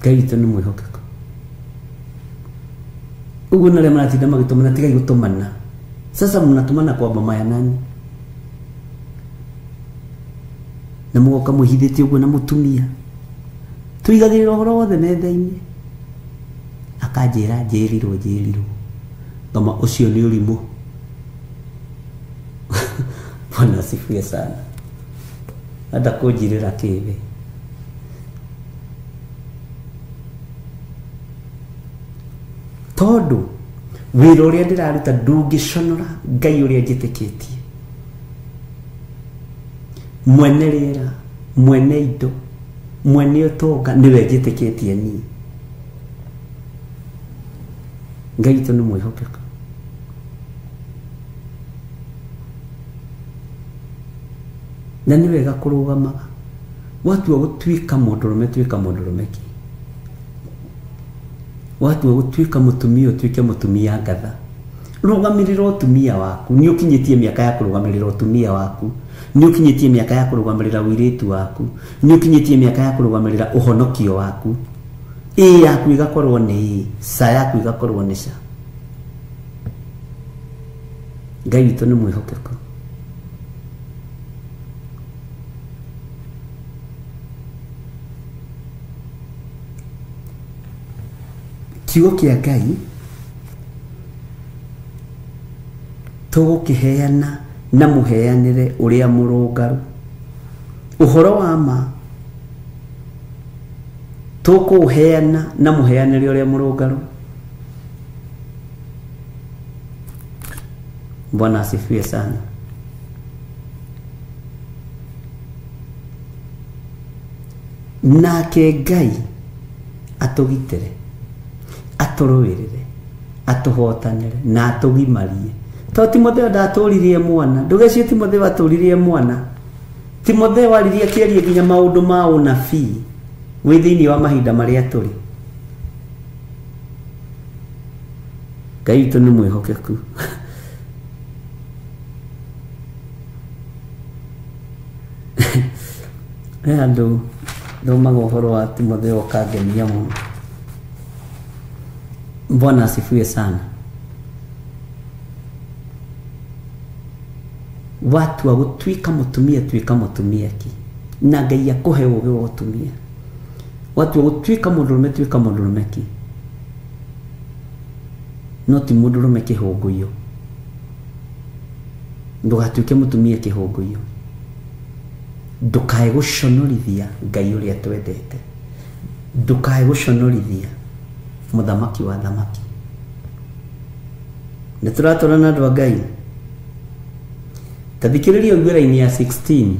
Ngai witũ nĩ mwĩhokeku. Ũguo na arĩa maratinda magĩtũmana, tigai gũtũmana. Sasa mnatumana kwa mama ya nani? Na mũgoka mwĩhithĩtie ũguo na mũtumia. Tũigagĩrĩra ũhoro wothe metha-inĩ. Akanjĩra njĩrirwo njĩrirwo. Ngama ũcio nĩ ũrimũ. Bwana asifiwe sana. Enda kũnjirĩra kĩbe. Tondũ wĩra ũrĩa ndĩraruta ndũngĩconora Ngai ũrĩa njĩtĩkĩtie. Mwene rĩera, mwene indo, mwene ũtonga nĩwe njĩtĩkĩtie niĩ. Ngai witũ nĩ mwĩhokeku. Na nĩ wega kũrũgamaga. Watua gũtuĩka mũndũrũme, tuĩka mũndũrũme ki. Watua gũtuĩka mũtumia, ũtuĩke mũtumia ngatha. Rũgamĩrĩra ũtumia waku. Nĩ ũkinyĩtie mĩaka ya kũrũgamĩrĩra ũtumia waku. Nĩ ũkinyĩtie mĩaka ya kũrũgamĩrĩra ũirĩtu waku. Nĩ ũkinyĩtie mĩaka ya kũrũgamĩrĩra ũhonokio waku. Ĩĩ yaku ĩgakorwo nĩ ĩĩ, ca yaku ĩgakorwo nĩ ca. Ngai witũ nĩ mwĩhokeku. Kiugo kĩa Ngai tũgũkĩheana na mũheanĩre ũrĩa mũrũngaru. Ũhoro wa ma tũkũũheana na mũheanĩre ũrĩa mũrũngaru. Bwana asifiwe sana. Nake Ngai atũgitĩre, atũrũĩrĩre, atũhotanĩre na atũgimarie. To Timotheo ndatũririe mwana, ndũgecirie Timotheo atũririe mwana. Timotheo aririe akĩaria nginya maũndũ ma ũnabii wĩ thĩinĩ wa mahinda marĩa tũrĩ. Ngai witũ nĩ mwĩhokeku. He andũ thomaga ũhoro wa Timotheo ũkangenia mũno. Bwana asifiwe sana. Watua gũtuĩka mũtumia, tuĩka mũtumia ki. Na Ngai akũhe ũũgĩ wa ũtumia. Watua gũtuĩka mũndũrũme, tuĩka mũndũrũme ki. No ti mũndũrũme kĩhũngũiyo. Ndũgatuĩke mũtumia kĩhũngũiyo. Ndũkae gũconorithia Ngai ũrĩa twendete. Ndũkae gũconorithia mũthamaki wa thamaki. Nĩ tũratwarana na andũ a Ngai. Ta thikĩrĩria ũigue raini ya 16.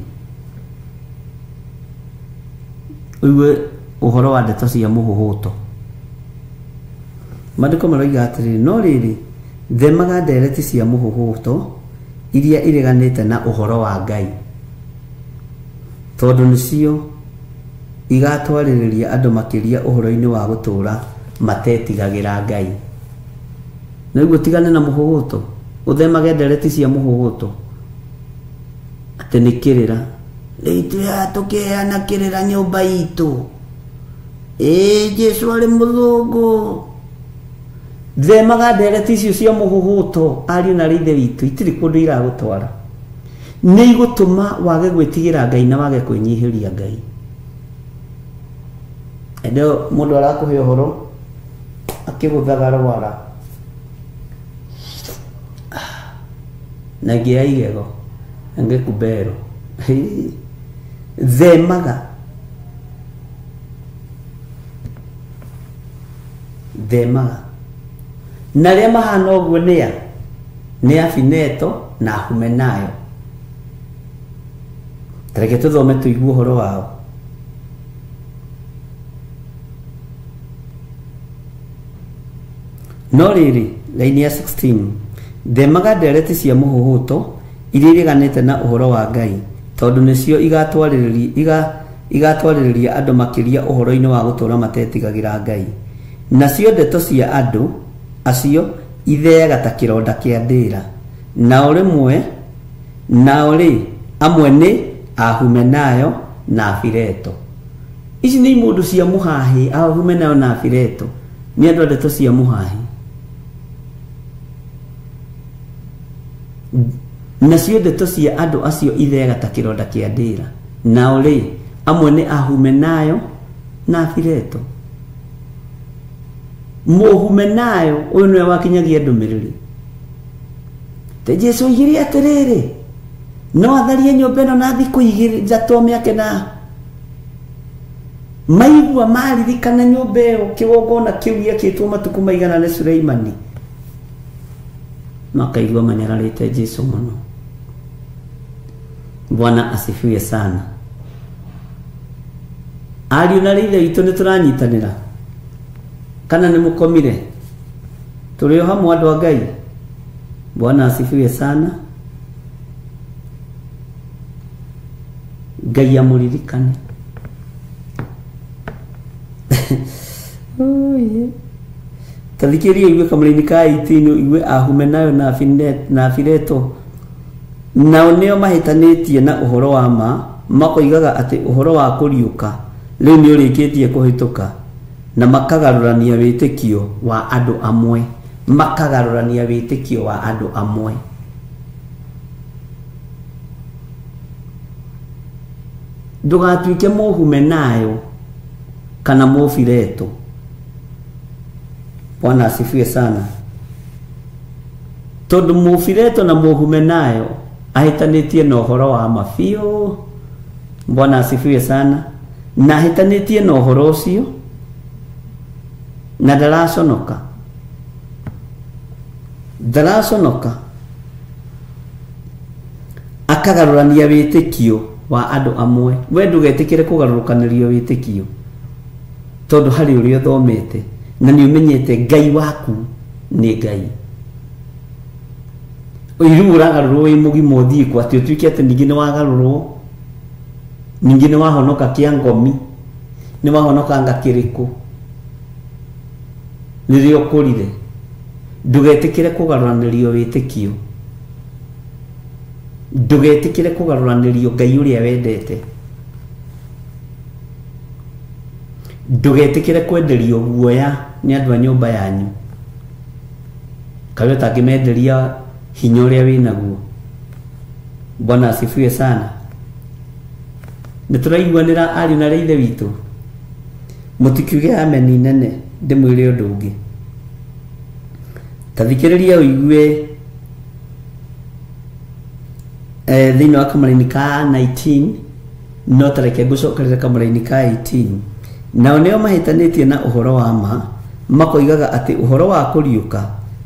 Ũigue ũhoro wa ndeto cia mũhũhũto. Maandĩko maroiga atĩrĩrĩ, no rĩrĩ, themaga ndereti cia mũhũhũto iria ireganĩte na ũhoro wa Ngai, tondũ nĩcio igatwarĩrĩria andũ makĩria ũhoro-inĩ wa gũtũũra matetigagĩra Ngai. Na ũguo tigane na mũhũhũto, ũthemage ndereti cia mũhũhũto. Atĩ nĩ kĩrĩra. Rĩu ithuĩ haha tũkĩheana kĩrĩra nyũmba itũ. Ĩĩ Jesũ arĩ mũthũngũ. Themaga ndereti icio cia mũhũhũto, ariũ na ithe witũ, itirĩ kũndũ iragũtwara. Nĩ igũtũma wage gwĩtigĩra Ngai na wage kwĩnyihĩria Ngai. Endo mũndũ arakũhe ũhoro akĩgũthaga rwara na ĩngĩ ya igego ĩngĩ kubero. Themaga, themaga. Na arĩa mahana ũguo nĩ a? Nĩ Afineto na Humenayo. Tareke tũthome tũigue ũhoro wao. No rĩrĩ, raini ya 16, themaga ndereti cia mũhũhũto iria ireganĩte na ũhoro wa Ngai, tondũ nĩcio igatwarĩrĩria andũ makĩria ũhoro-inĩ wa gũtũũra matetigagĩra Ngai. Nacio ndeto cia andũ acio itheaga ta kĩronda kĩa ndĩra. Nao rĩmwe, nao rĩ, amwe nĩ Ahumenayo na Afileto. Ici nĩ imũndũ cia mũhahi. Ahumenayo na Afileto nĩ andũ a ndeto cia mũhahi. Nacio ndeto cia andũ acio itheaga ta kĩronda kĩa ndĩra. Nao rĩ, amwe nĩ Ahumenayo na Afileto. Mũhumenayo ũyũ nĩwe wakinyagia ndũmĩrĩri. Te Jesu oigire atĩrĩrĩ, no atharie nyũmba ĩno na thikũ igĩrĩ ithatũ mĩake na maigua maririkana nyũmba ĩyo kĩgongona kĩu gĩakĩtwo matukũ maigana nĩ Suleimani, makaigua manyararĩte Jesu mũno. Bwana asifiwe sana. Ariũ na ithe witũ nĩ tũranyitanĩra kana nĩ mũkomire? Tũrĩ o hamwe andũ a Ngai. Bwana asifiwe sana. Ngai amũririkane. Tathikĩrĩria igue kamũraini ka 18, igue Ahumenayo na Afileto. Nao nĩo mahĩtanĩtie na ũhoro wa ma, makoigaga atĩ ũhoro wa kũriũka rĩu nĩ ũrĩkĩtie kũhĩtũka, na makagarũrania wĩtĩkio wa andũ amwe. Makagarũrania wĩtĩkio wa andũ amwe. Ndũgatuĩke mũhumenayo kana mũfileto. Bwana asifiwe sana. Tondũ mũfileto na mũhumenayo ahĩtanĩtie na ũhoro wa ma biũ. Bwana asifiwe sana. Na ahĩtanĩtie na ũhoro ũcio na ndaraconoka. Ndaraconoka. Akagarũrania wĩtĩkio wa andũ amwe. We ndũgetĩkĩre kũgarũrũkanĩrio wĩtĩkio, tondũ harĩ ũrĩa ũthomete na nĩ ũmenyete Ngai waku nĩ Ngai. Rĩu ũragarũrwo wĩ mũgima ũthiĩ kwa atĩ ũtuĩke atĩ ningĩ nĩ wagarũrwo, ningĩ nĩ wahonoka kĩa ngomi, nĩ wahonoka nga kĩrĩkũ rĩrĩa ũkũrire. Ndũgetĩkĩre kũgarũranĩrio wĩtĩkio. Ndũgetĩkĩre kũgarũranĩrio Ngai ũrĩa wendete. Ndũgetĩkĩre kwenderio guoya nĩ andũ a nyũmba yanyu, kawe ũtangĩmenderia hinya ũrĩa wĩnaguo. Bwana asifiwe sana. Nĩ tũraiguanĩra ariũ na ithe witũ? Mũtikiuge ameni nene, ndĩmwĩre ũndũ ũngĩ. Ta thikĩrĩria ũigue thĩinĩ wa kamũraini ka 19, no tareke ngũcokerere kamũraini ka 18. Nao nĩo mahĩtanĩtie na ũhoro wa ma, makoigaga atĩ ũhoro wa kũriũka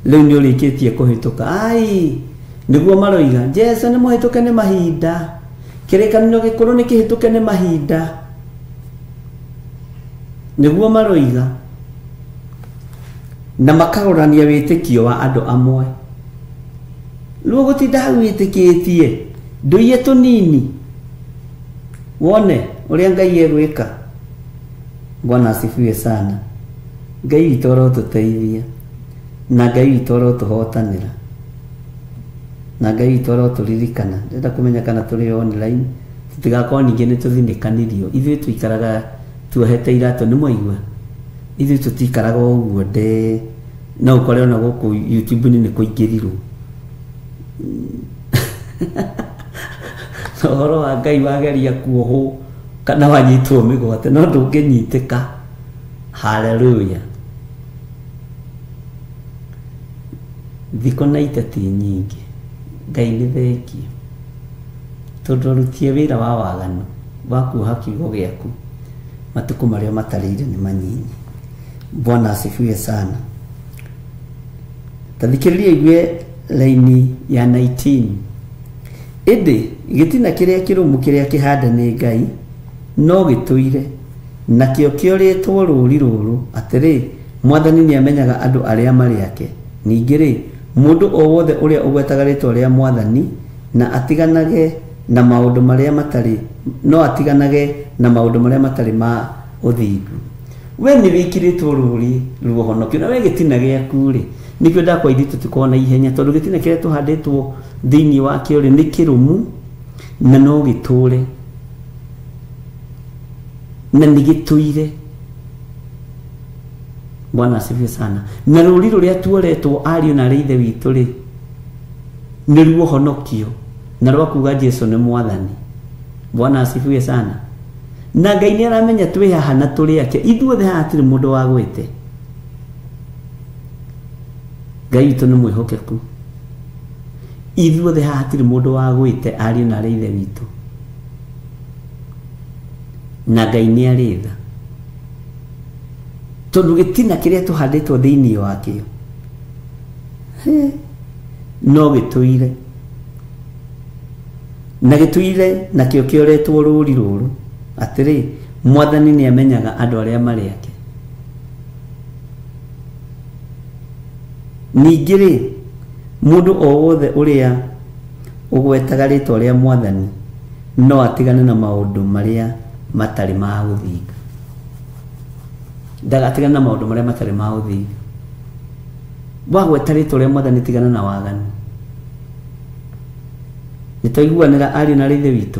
rĩu nĩ ũrĩkĩtie kũhĩtũka. Ai, nĩguo maroiga Jesu nĩ mũhĩtũke nĩ mahinda, kĩrĩkanĩro gĩkũrũ nĩ kĩhĩtũke nĩ mahinda. Nĩguo maroiga, na makarũrania wĩtĩkio wa andũ amwe. Rĩu gũtinda hau wĩtĩkĩtie ndũiye tũnini wone ũrĩa Ngai egwĩka. Bwana asifiwe sana. Ngai witũ arotũteithia, na Ngai witũ arotũhotanĩra, na Ngai witũ arotũririkana. Ndĩrenda kũmenya kana tũrĩ online, tũtigakorwo ningĩ nĩ tũthinĩkanirio. Ithuĩ tũikaraga tuohete iratũ, nĩ mwaigua? Ithuĩ tũtikaraga ũguo nde, no ũkore ona gũkũ YouTube-inĩ nĩ kũingĩrirwo. Ũhoro wa Ngai wageria kuohwo kana wanyitwo mĩgwate no ndũngĩnyitĩka. Haleluya. Thikũ na iteti nyingĩ. Ngai nĩ thengio tondũ arutie wĩra wa waganu wa kuoha kiugo gĩaku matukũ marĩa matarĩire nĩ manyinyi. Bwana asifiwe sana. Tathikĩrĩria igue laini ya 19. Ĩndĩ gĩtina kĩrĩa kĩrũmu kĩrĩa kĩhande nĩ Ngai no gĩtũire, nakĩo kĩorĩtwo rũũri rũrũ atĩrĩ, Mwathani nĩamenyaga andũ arĩa marĩ ake. Ningĩ rĩ, mũndũ o wothe ũrĩa ũgwetaga rĩtwa rĩa Mwathani na atiganage na maũndũ marĩa matarĩ, no atiganage na maũndũ marĩa matarĩ ma ũthingu. We nĩ wĩkĩrĩtwo rũũri rwa ũhonokio na we gĩtina gĩaku rĩ, nĩkĩo ndakwa ithuĩ tũtikoragwo na ihenya tondũ gĩtina kĩrĩa tũhandĩtwo thĩinĩ wakĩo rĩ nĩ kĩrũmu na no gĩtũre na nĩ gĩtũire. Bwana asifiwe sana. Na rũũri rũrĩa tuoretwo ariũ na arĩ ithe witũ rĩ nĩ ruo honokio na rwa kuga Jesu nĩ Mwathani. Bwana asifiwe sana. Na Ngai nĩ aramenya twĩ haha na tũrĩ ake, ithuothe haha hatirĩ mũndũ wagwĩte. Ngai witũ nĩ mwĩhokeku. Ithuothe haha hatirĩ mũndũ wagwĩte ariũ na arĩ ithe witũ, na Ngai nĩ arĩ tha tondũ gĩtina kĩrĩa tũhandĩtwo thĩinĩ wakĩo no gĩtũire na gĩtũire nakĩo kĩoretwo rũũri rũrũ atĩrĩ, Mwathani nĩ amenyaga andũ arĩa marĩ ake. Ningĩ rĩ, mũndũ o wothe ũrĩa ũgwetaga rĩtwa rĩa Mwathani no atigane na maũndũ marĩa matarĩ ma ũthingu. Ndagatigane na maũndũ marĩa matarĩ ma ũthingu. Wagweta rĩtwa rĩa Mwathani tigana na waganu. Nĩ twaiguanĩra ariũ na ithe witũ.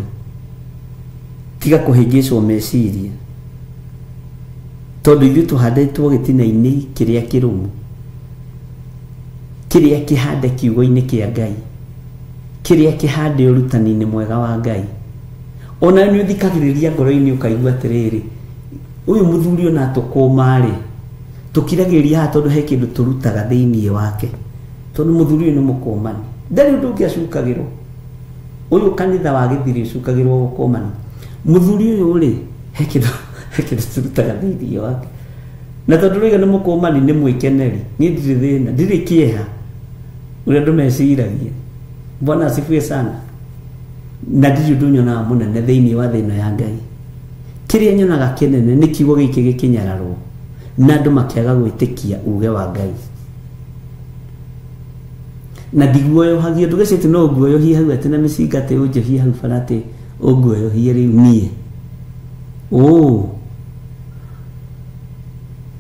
Tiga kũhĩngĩcwo meciria tondũ ithuĩ tũhandĩtwo gĩtina-inĩ kĩrĩa kĩrũmu, kĩrĩa kĩhande kiugo-inĩ kĩa Ngai, kĩrĩa kĩhande ũrutani-inĩ mwega wa Ngai. Ona nĩ ũthikagĩrĩria ngoro-inĩ ũkaigua atĩrĩrĩ, ũyũ mũthuri ona tũkũma rĩ, tũkiragĩrĩria haha tondũ he kĩndũ tũrutaga thĩinĩ wake, tondũ mũthuri ũyũ nĩ mũkũmani, ndarĩ ũndũ ũngĩ acukagĩrwo. Ũyũ kanitha wa gĩthiri ũcukagĩrwo gũkũmana. Mũthuri ũyũ rĩ, he kĩndũ tũrutaga thĩinĩ wake. Na tondũ rĩga nĩ mũkũmani nĩ mwĩkeneri, niĩ ndirĩ thĩna, ndirĩ kĩeha ũrĩa andũ meciragia. Bwana asifiwe sana. Na ndirĩ ũndũ nyonaga mũnene thĩinĩ wa thĩ ĩno ya Ngai. Kĩrĩa nyonaga kĩnene nĩ kiugo gĩkĩ gĩkĩnyararwo na andũ makĩaga gwĩtĩkia uge wa Ngai. Na ndiguoyohagia, ndũgecirie atĩ no nguoyohie hau atĩ na mĩcinga atĩ ũnjohie hau bara atĩ ũnguoyohie rĩu niĩ.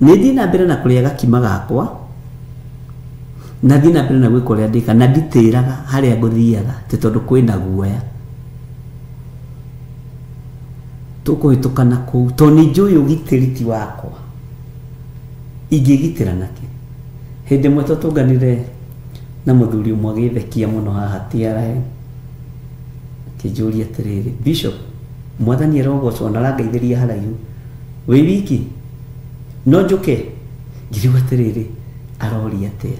Nĩ thiĩ na mbere na kũrĩa gakima gakwa, na thiĩ na mbere na gwĩka ũrĩa ndĩka, na nditĩraga harĩa ngũthiaga atĩ tondũ kwĩna guoya. Tũkũhĩtũka na kũu tondũ nĩ njũĩ ũgitĩri ti wakwa, ingĩgitĩra nakĩ? Hĩndĩ ĩmwe twatũnganire na mũthuri ũmwe agĩthekia mũno haha TRA, akĩnjũria atĩrĩrĩ, Bishop, Mwathani arogocwo na arangeithĩria haraihu, wĩ wiki no njũke? Ngĩrigwo atĩrĩrĩ, aroria atĩa?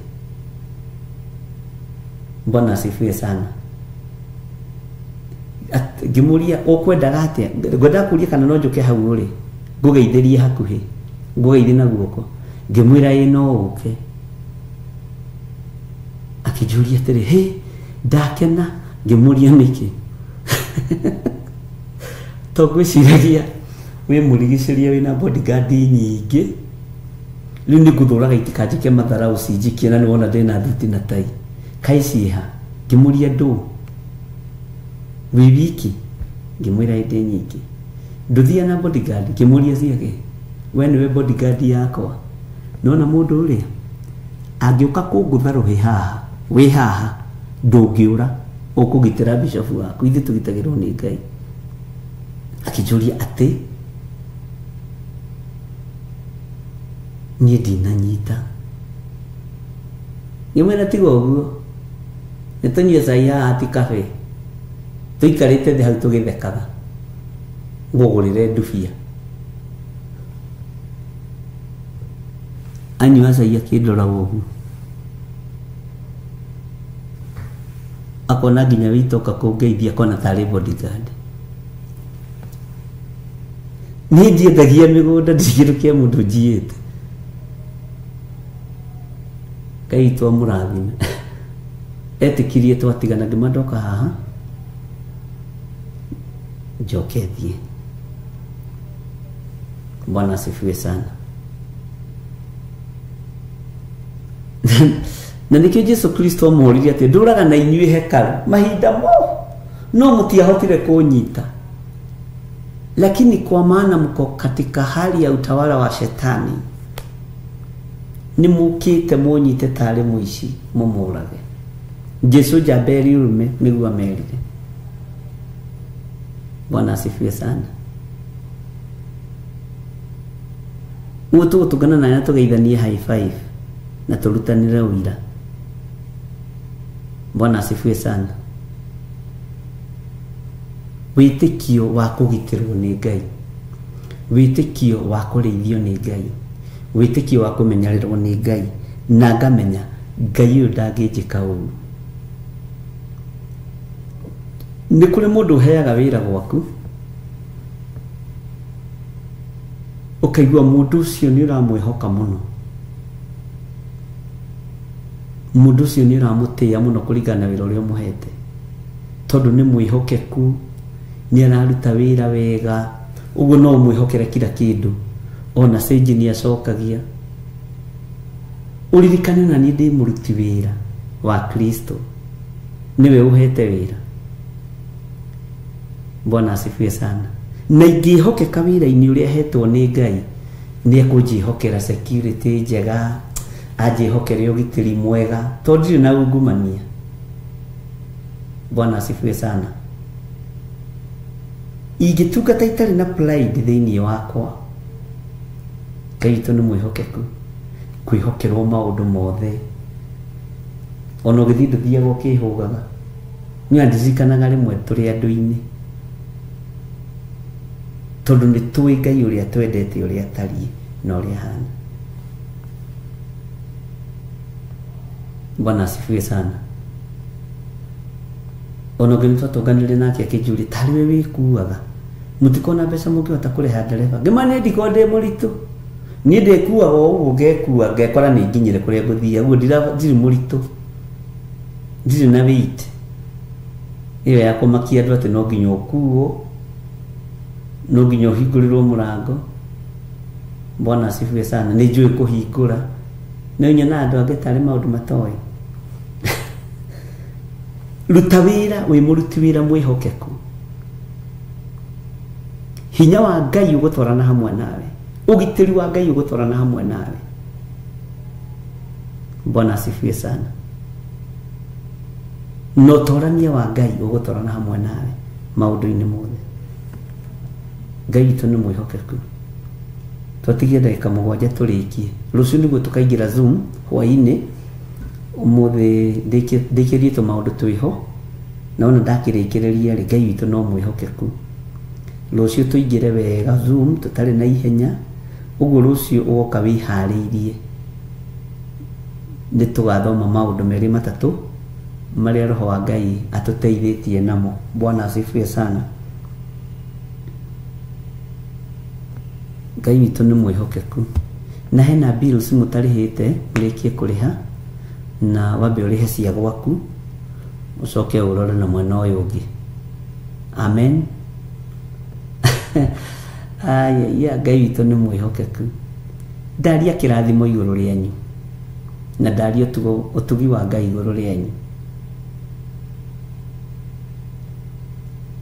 Bwana asifiwe sana. Ngĩmũria ũkwendaga atĩa? Ngwendaga kũria kana no njũke hau ũrĩ, ngũgeithĩrie hakuhĩ, ngũgeithie na guoko. Ngĩmwĩra ĩ no ũke. Akĩnjũria atĩrĩ, hĩ, ndakena. Ngĩmũria nĩkĩ? To ngwĩciragia wĩ mũrigicĩria wĩna bodyguard nyingĩ, rĩu nĩ ngũthũraga itikanjĩke matharau cinjikie na nĩwona ndĩna thuti na tai. Kaĩ ciĩha? Ngĩmũria ndũ? Wĩ wiki? Ngĩmwĩra ĩndĩ nyingĩ. Ndũthiaga na bodyguard? Ngĩmũria ciake, we nĩwe bodyguard yakwa. Nona mũndũ ũrĩa angĩũka kũngũtha rũhĩ haha, wĩ haha, ndũngĩũra, ũkũgitĩra bishop waku, ithuĩ tũgitagĩrwo nĩ Ngai. Akĩnjũria atĩ niĩ ndinanyita. Ngĩmwĩra tiga ũguo, nĩ tũnyue cai haha ti kabe, Tũikarĩte thĩ hau tũgĩthekaga. Ngũgũrĩre ndubia. Anyua cai akĩndora ũguo. Akona nginya wĩitoka kũngeithia akona tarĩ bodyguard. Niĩ ndiendagia mĩgũnda ndirĩ kĩndũ kĩa mũndũ njiyĩte. Ngai witũ amũrathime. Etĩkirie twatigana ngĩma ndoka haha njoke thiĩ. Bwana asifiwe sana. Na nĩkĩo Jesu Kristo amũririe atĩ ndũraga na inyuĩ hekarũ mahinda mo no mũtiahotire kũnyita. Lakini kwa maana mko katika hali ya utawala wa shetani, nĩ mũkĩte mũnyite tarĩ mũici mũmũrage. Jesu njamba ũrũme nĩguo amerire. Bwana asifiwe sana. Ũguo tũgũtũngana nawe na tũgeithanie high five na tũrutanĩre ũira. Bwana asifiwe sana. Wĩtĩkio wa kũgitĩrwo nĩ Ngai, wĩtĩkio wa kũrĩithio nĩ Ngai, wĩtĩkio wa kũmenyererwo nĩ Ngai, na ngamenya Ngai ũyũ ndangĩnjĩka ũru. Nĩ kũrĩ mũndũ ũheaga wĩra gwaku ũkaigua mũndũ ũcio nĩ ũramwĩhoka mũno, mũndũ ũcio nĩ ũramũtĩĩa mũno kũringana na wĩra ũrĩa ũmũhete, tondũ nĩ mwĩhokeku, nĩ araruta wĩra wega, ũguo no ũmwĩhokere kila kĩndũ, ona cenji nĩ acokagia. Ũririkane na niĩ ndĩ mũruti wĩra wa Kristo, nĩwe ũhete wĩra. Bwana asifiwe sana. Na ingĩhokeka wĩra-inĩ ũrĩa hetwo nĩ Ngai, nĩ ekũnjĩhokera security njega, anjĩhokere ũgitĩri mwega, tondũ ndirĩ na ungumania. Bwana asifiwe sana. Ingĩtungata itarĩ na pride thĩinĩ wakwa, Ngai witũ nĩ mwĩhokeku, kwĩhokerwo maũndũ mothe. Ona ũgĩthiĩ ndũthiaga ũkĩhũgaga. Niĩ ndirikanaga rĩmwe tũrĩ andũ-inĩ, tondũ nĩ tũĩ Ngai ũrĩa twendete, ũrĩa atariĩ na ũrĩa ahana. Bwana asifiwe sana. Ona ũngĩ nĩtwatũnganire nake akĩnjũria tarĩ we wĩkuaga, mũtikona mbeca mũngĩhota kũrĩha ndereba. Ngĩma niĩ ndikoragwo ndĩ mũritũ, niĩ ndĩkuaga o ũguo ngekua ngekora nĩ nginyire kũrĩa ngũthiĩ, ũguo ndirĩ mũritũ, ndirĩ na weight ĩyo ya kũmakia andũ atĩ no nginya ũkuo, no nginya ũhingũrĩrwo mũrango. Bwana asifiwe sana. Nĩ njũĩ kũhingũra, no nyonaga andũ angĩ tarĩ maũndũ matoĩ. Ruta wĩra wĩ mũruti wĩra mwĩhokeku, hinya wa Ngai ũgũtwarana hamwe nawe, ũgitĩri wa Ngai ũgũtwarana hamwe nawe. Bwana asifiwe sana. Na ũtorania wa Ngai ũgũtwarana hamwe nawe maũndũ-inĩ mothe. Ngai witũ nĩ mwĩhokeku. Twatigie ndagĩka 7 tũrĩkie. Rũciũ nĩguo tũkaingĩra Zoom hwaĩ-inĩ. Ũmũthĩ ndĩkĩrie tũmaũndũ twĩho, na ona ndakĩrĩkĩrĩria rĩ, Ngai witũ no mwĩhokeku. Rũciũ tũingĩre wega Zoom tũtarĩ na ihenya, ũguo rũciũ ũgoka wĩharĩirie. Nĩ tũgathoma maũndũ merĩ matatũ marĩa Roho wa Ngai atũteithĩtie namo. Bwana asifiwe sana. Ngai witũ nĩ mwĩhokeku. Na hena bills mũtarĩhĩte, ũrĩkie kũrĩha, na wambe ũrĩhe cia gwaku, ũcoke ũrore na mwena ũyũ ũngĩ. Amen. Aya, Ngai witũ nĩ mwĩhokeku. Ndaria kĩrathimo igũrũ rĩanyu, na ndaria ũtugi wa Ngai igũrũ rĩanyu,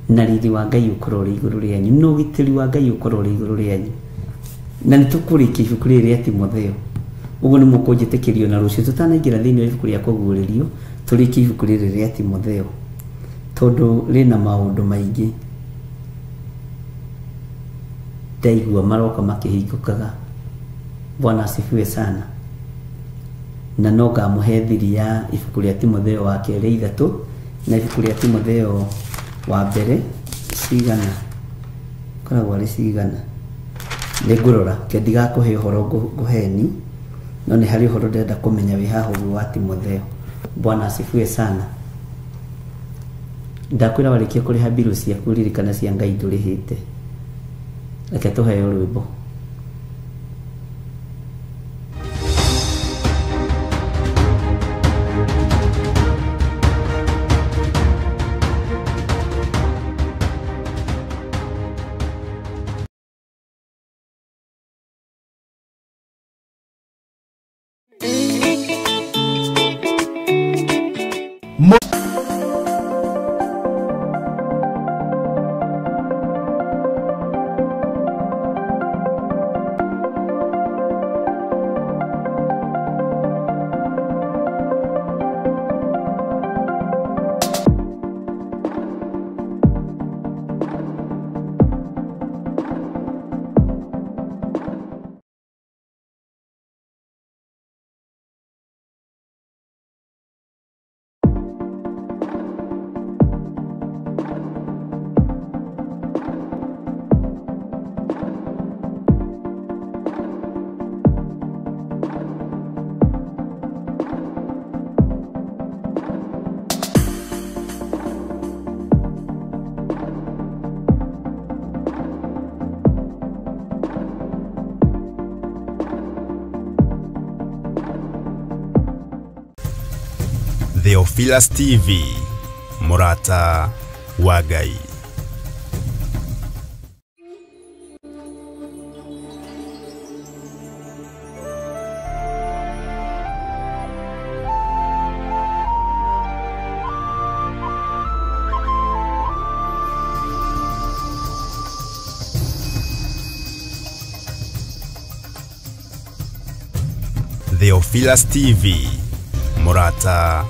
na riri wa Ngai ũkorwo ũrĩ igũrũ rĩanyu, na ũgitĩri wa Ngai ũkorwo ũrĩ igũrũ rĩanyu. Na nĩ tũkũrĩkia ibuku rĩrĩ rĩa Timotheo. Ũguo nĩ mũkũnjĩtĩkĩrio na rũciũ tũtanaingĩra thĩinĩ wa ibuku rĩa kũguũrĩrio, tũrĩkie ibuku rĩrĩ rĩa Timotheo, tondũ rĩna maũndũ maingĩ ndaigua maroka makĩhingũkaga. Bwana asifiwe sana. Na no ngamũhe thiri ya ibuku rĩa Timotheo wa kerĩ 3 na ibuku rĩa Timotheo Wa mbere cigana koragwo arĩ cigana nĩ ngũrora ke ndigakũhe ũhoro ngũheni no nĩ harĩ ũhoro ndĩrenda kũmenya wĩ haha ũguo wa Timotheo. Bwana asifiwe sana. Ndakwĩra warĩkia kũrĩha mbirũ ciaku ririkana cia Ngai ndũrĩhĩte. Reke tũheo rwĩmbo. Theophilus TV, Murata wa Ngai. Theophilus TV, Murata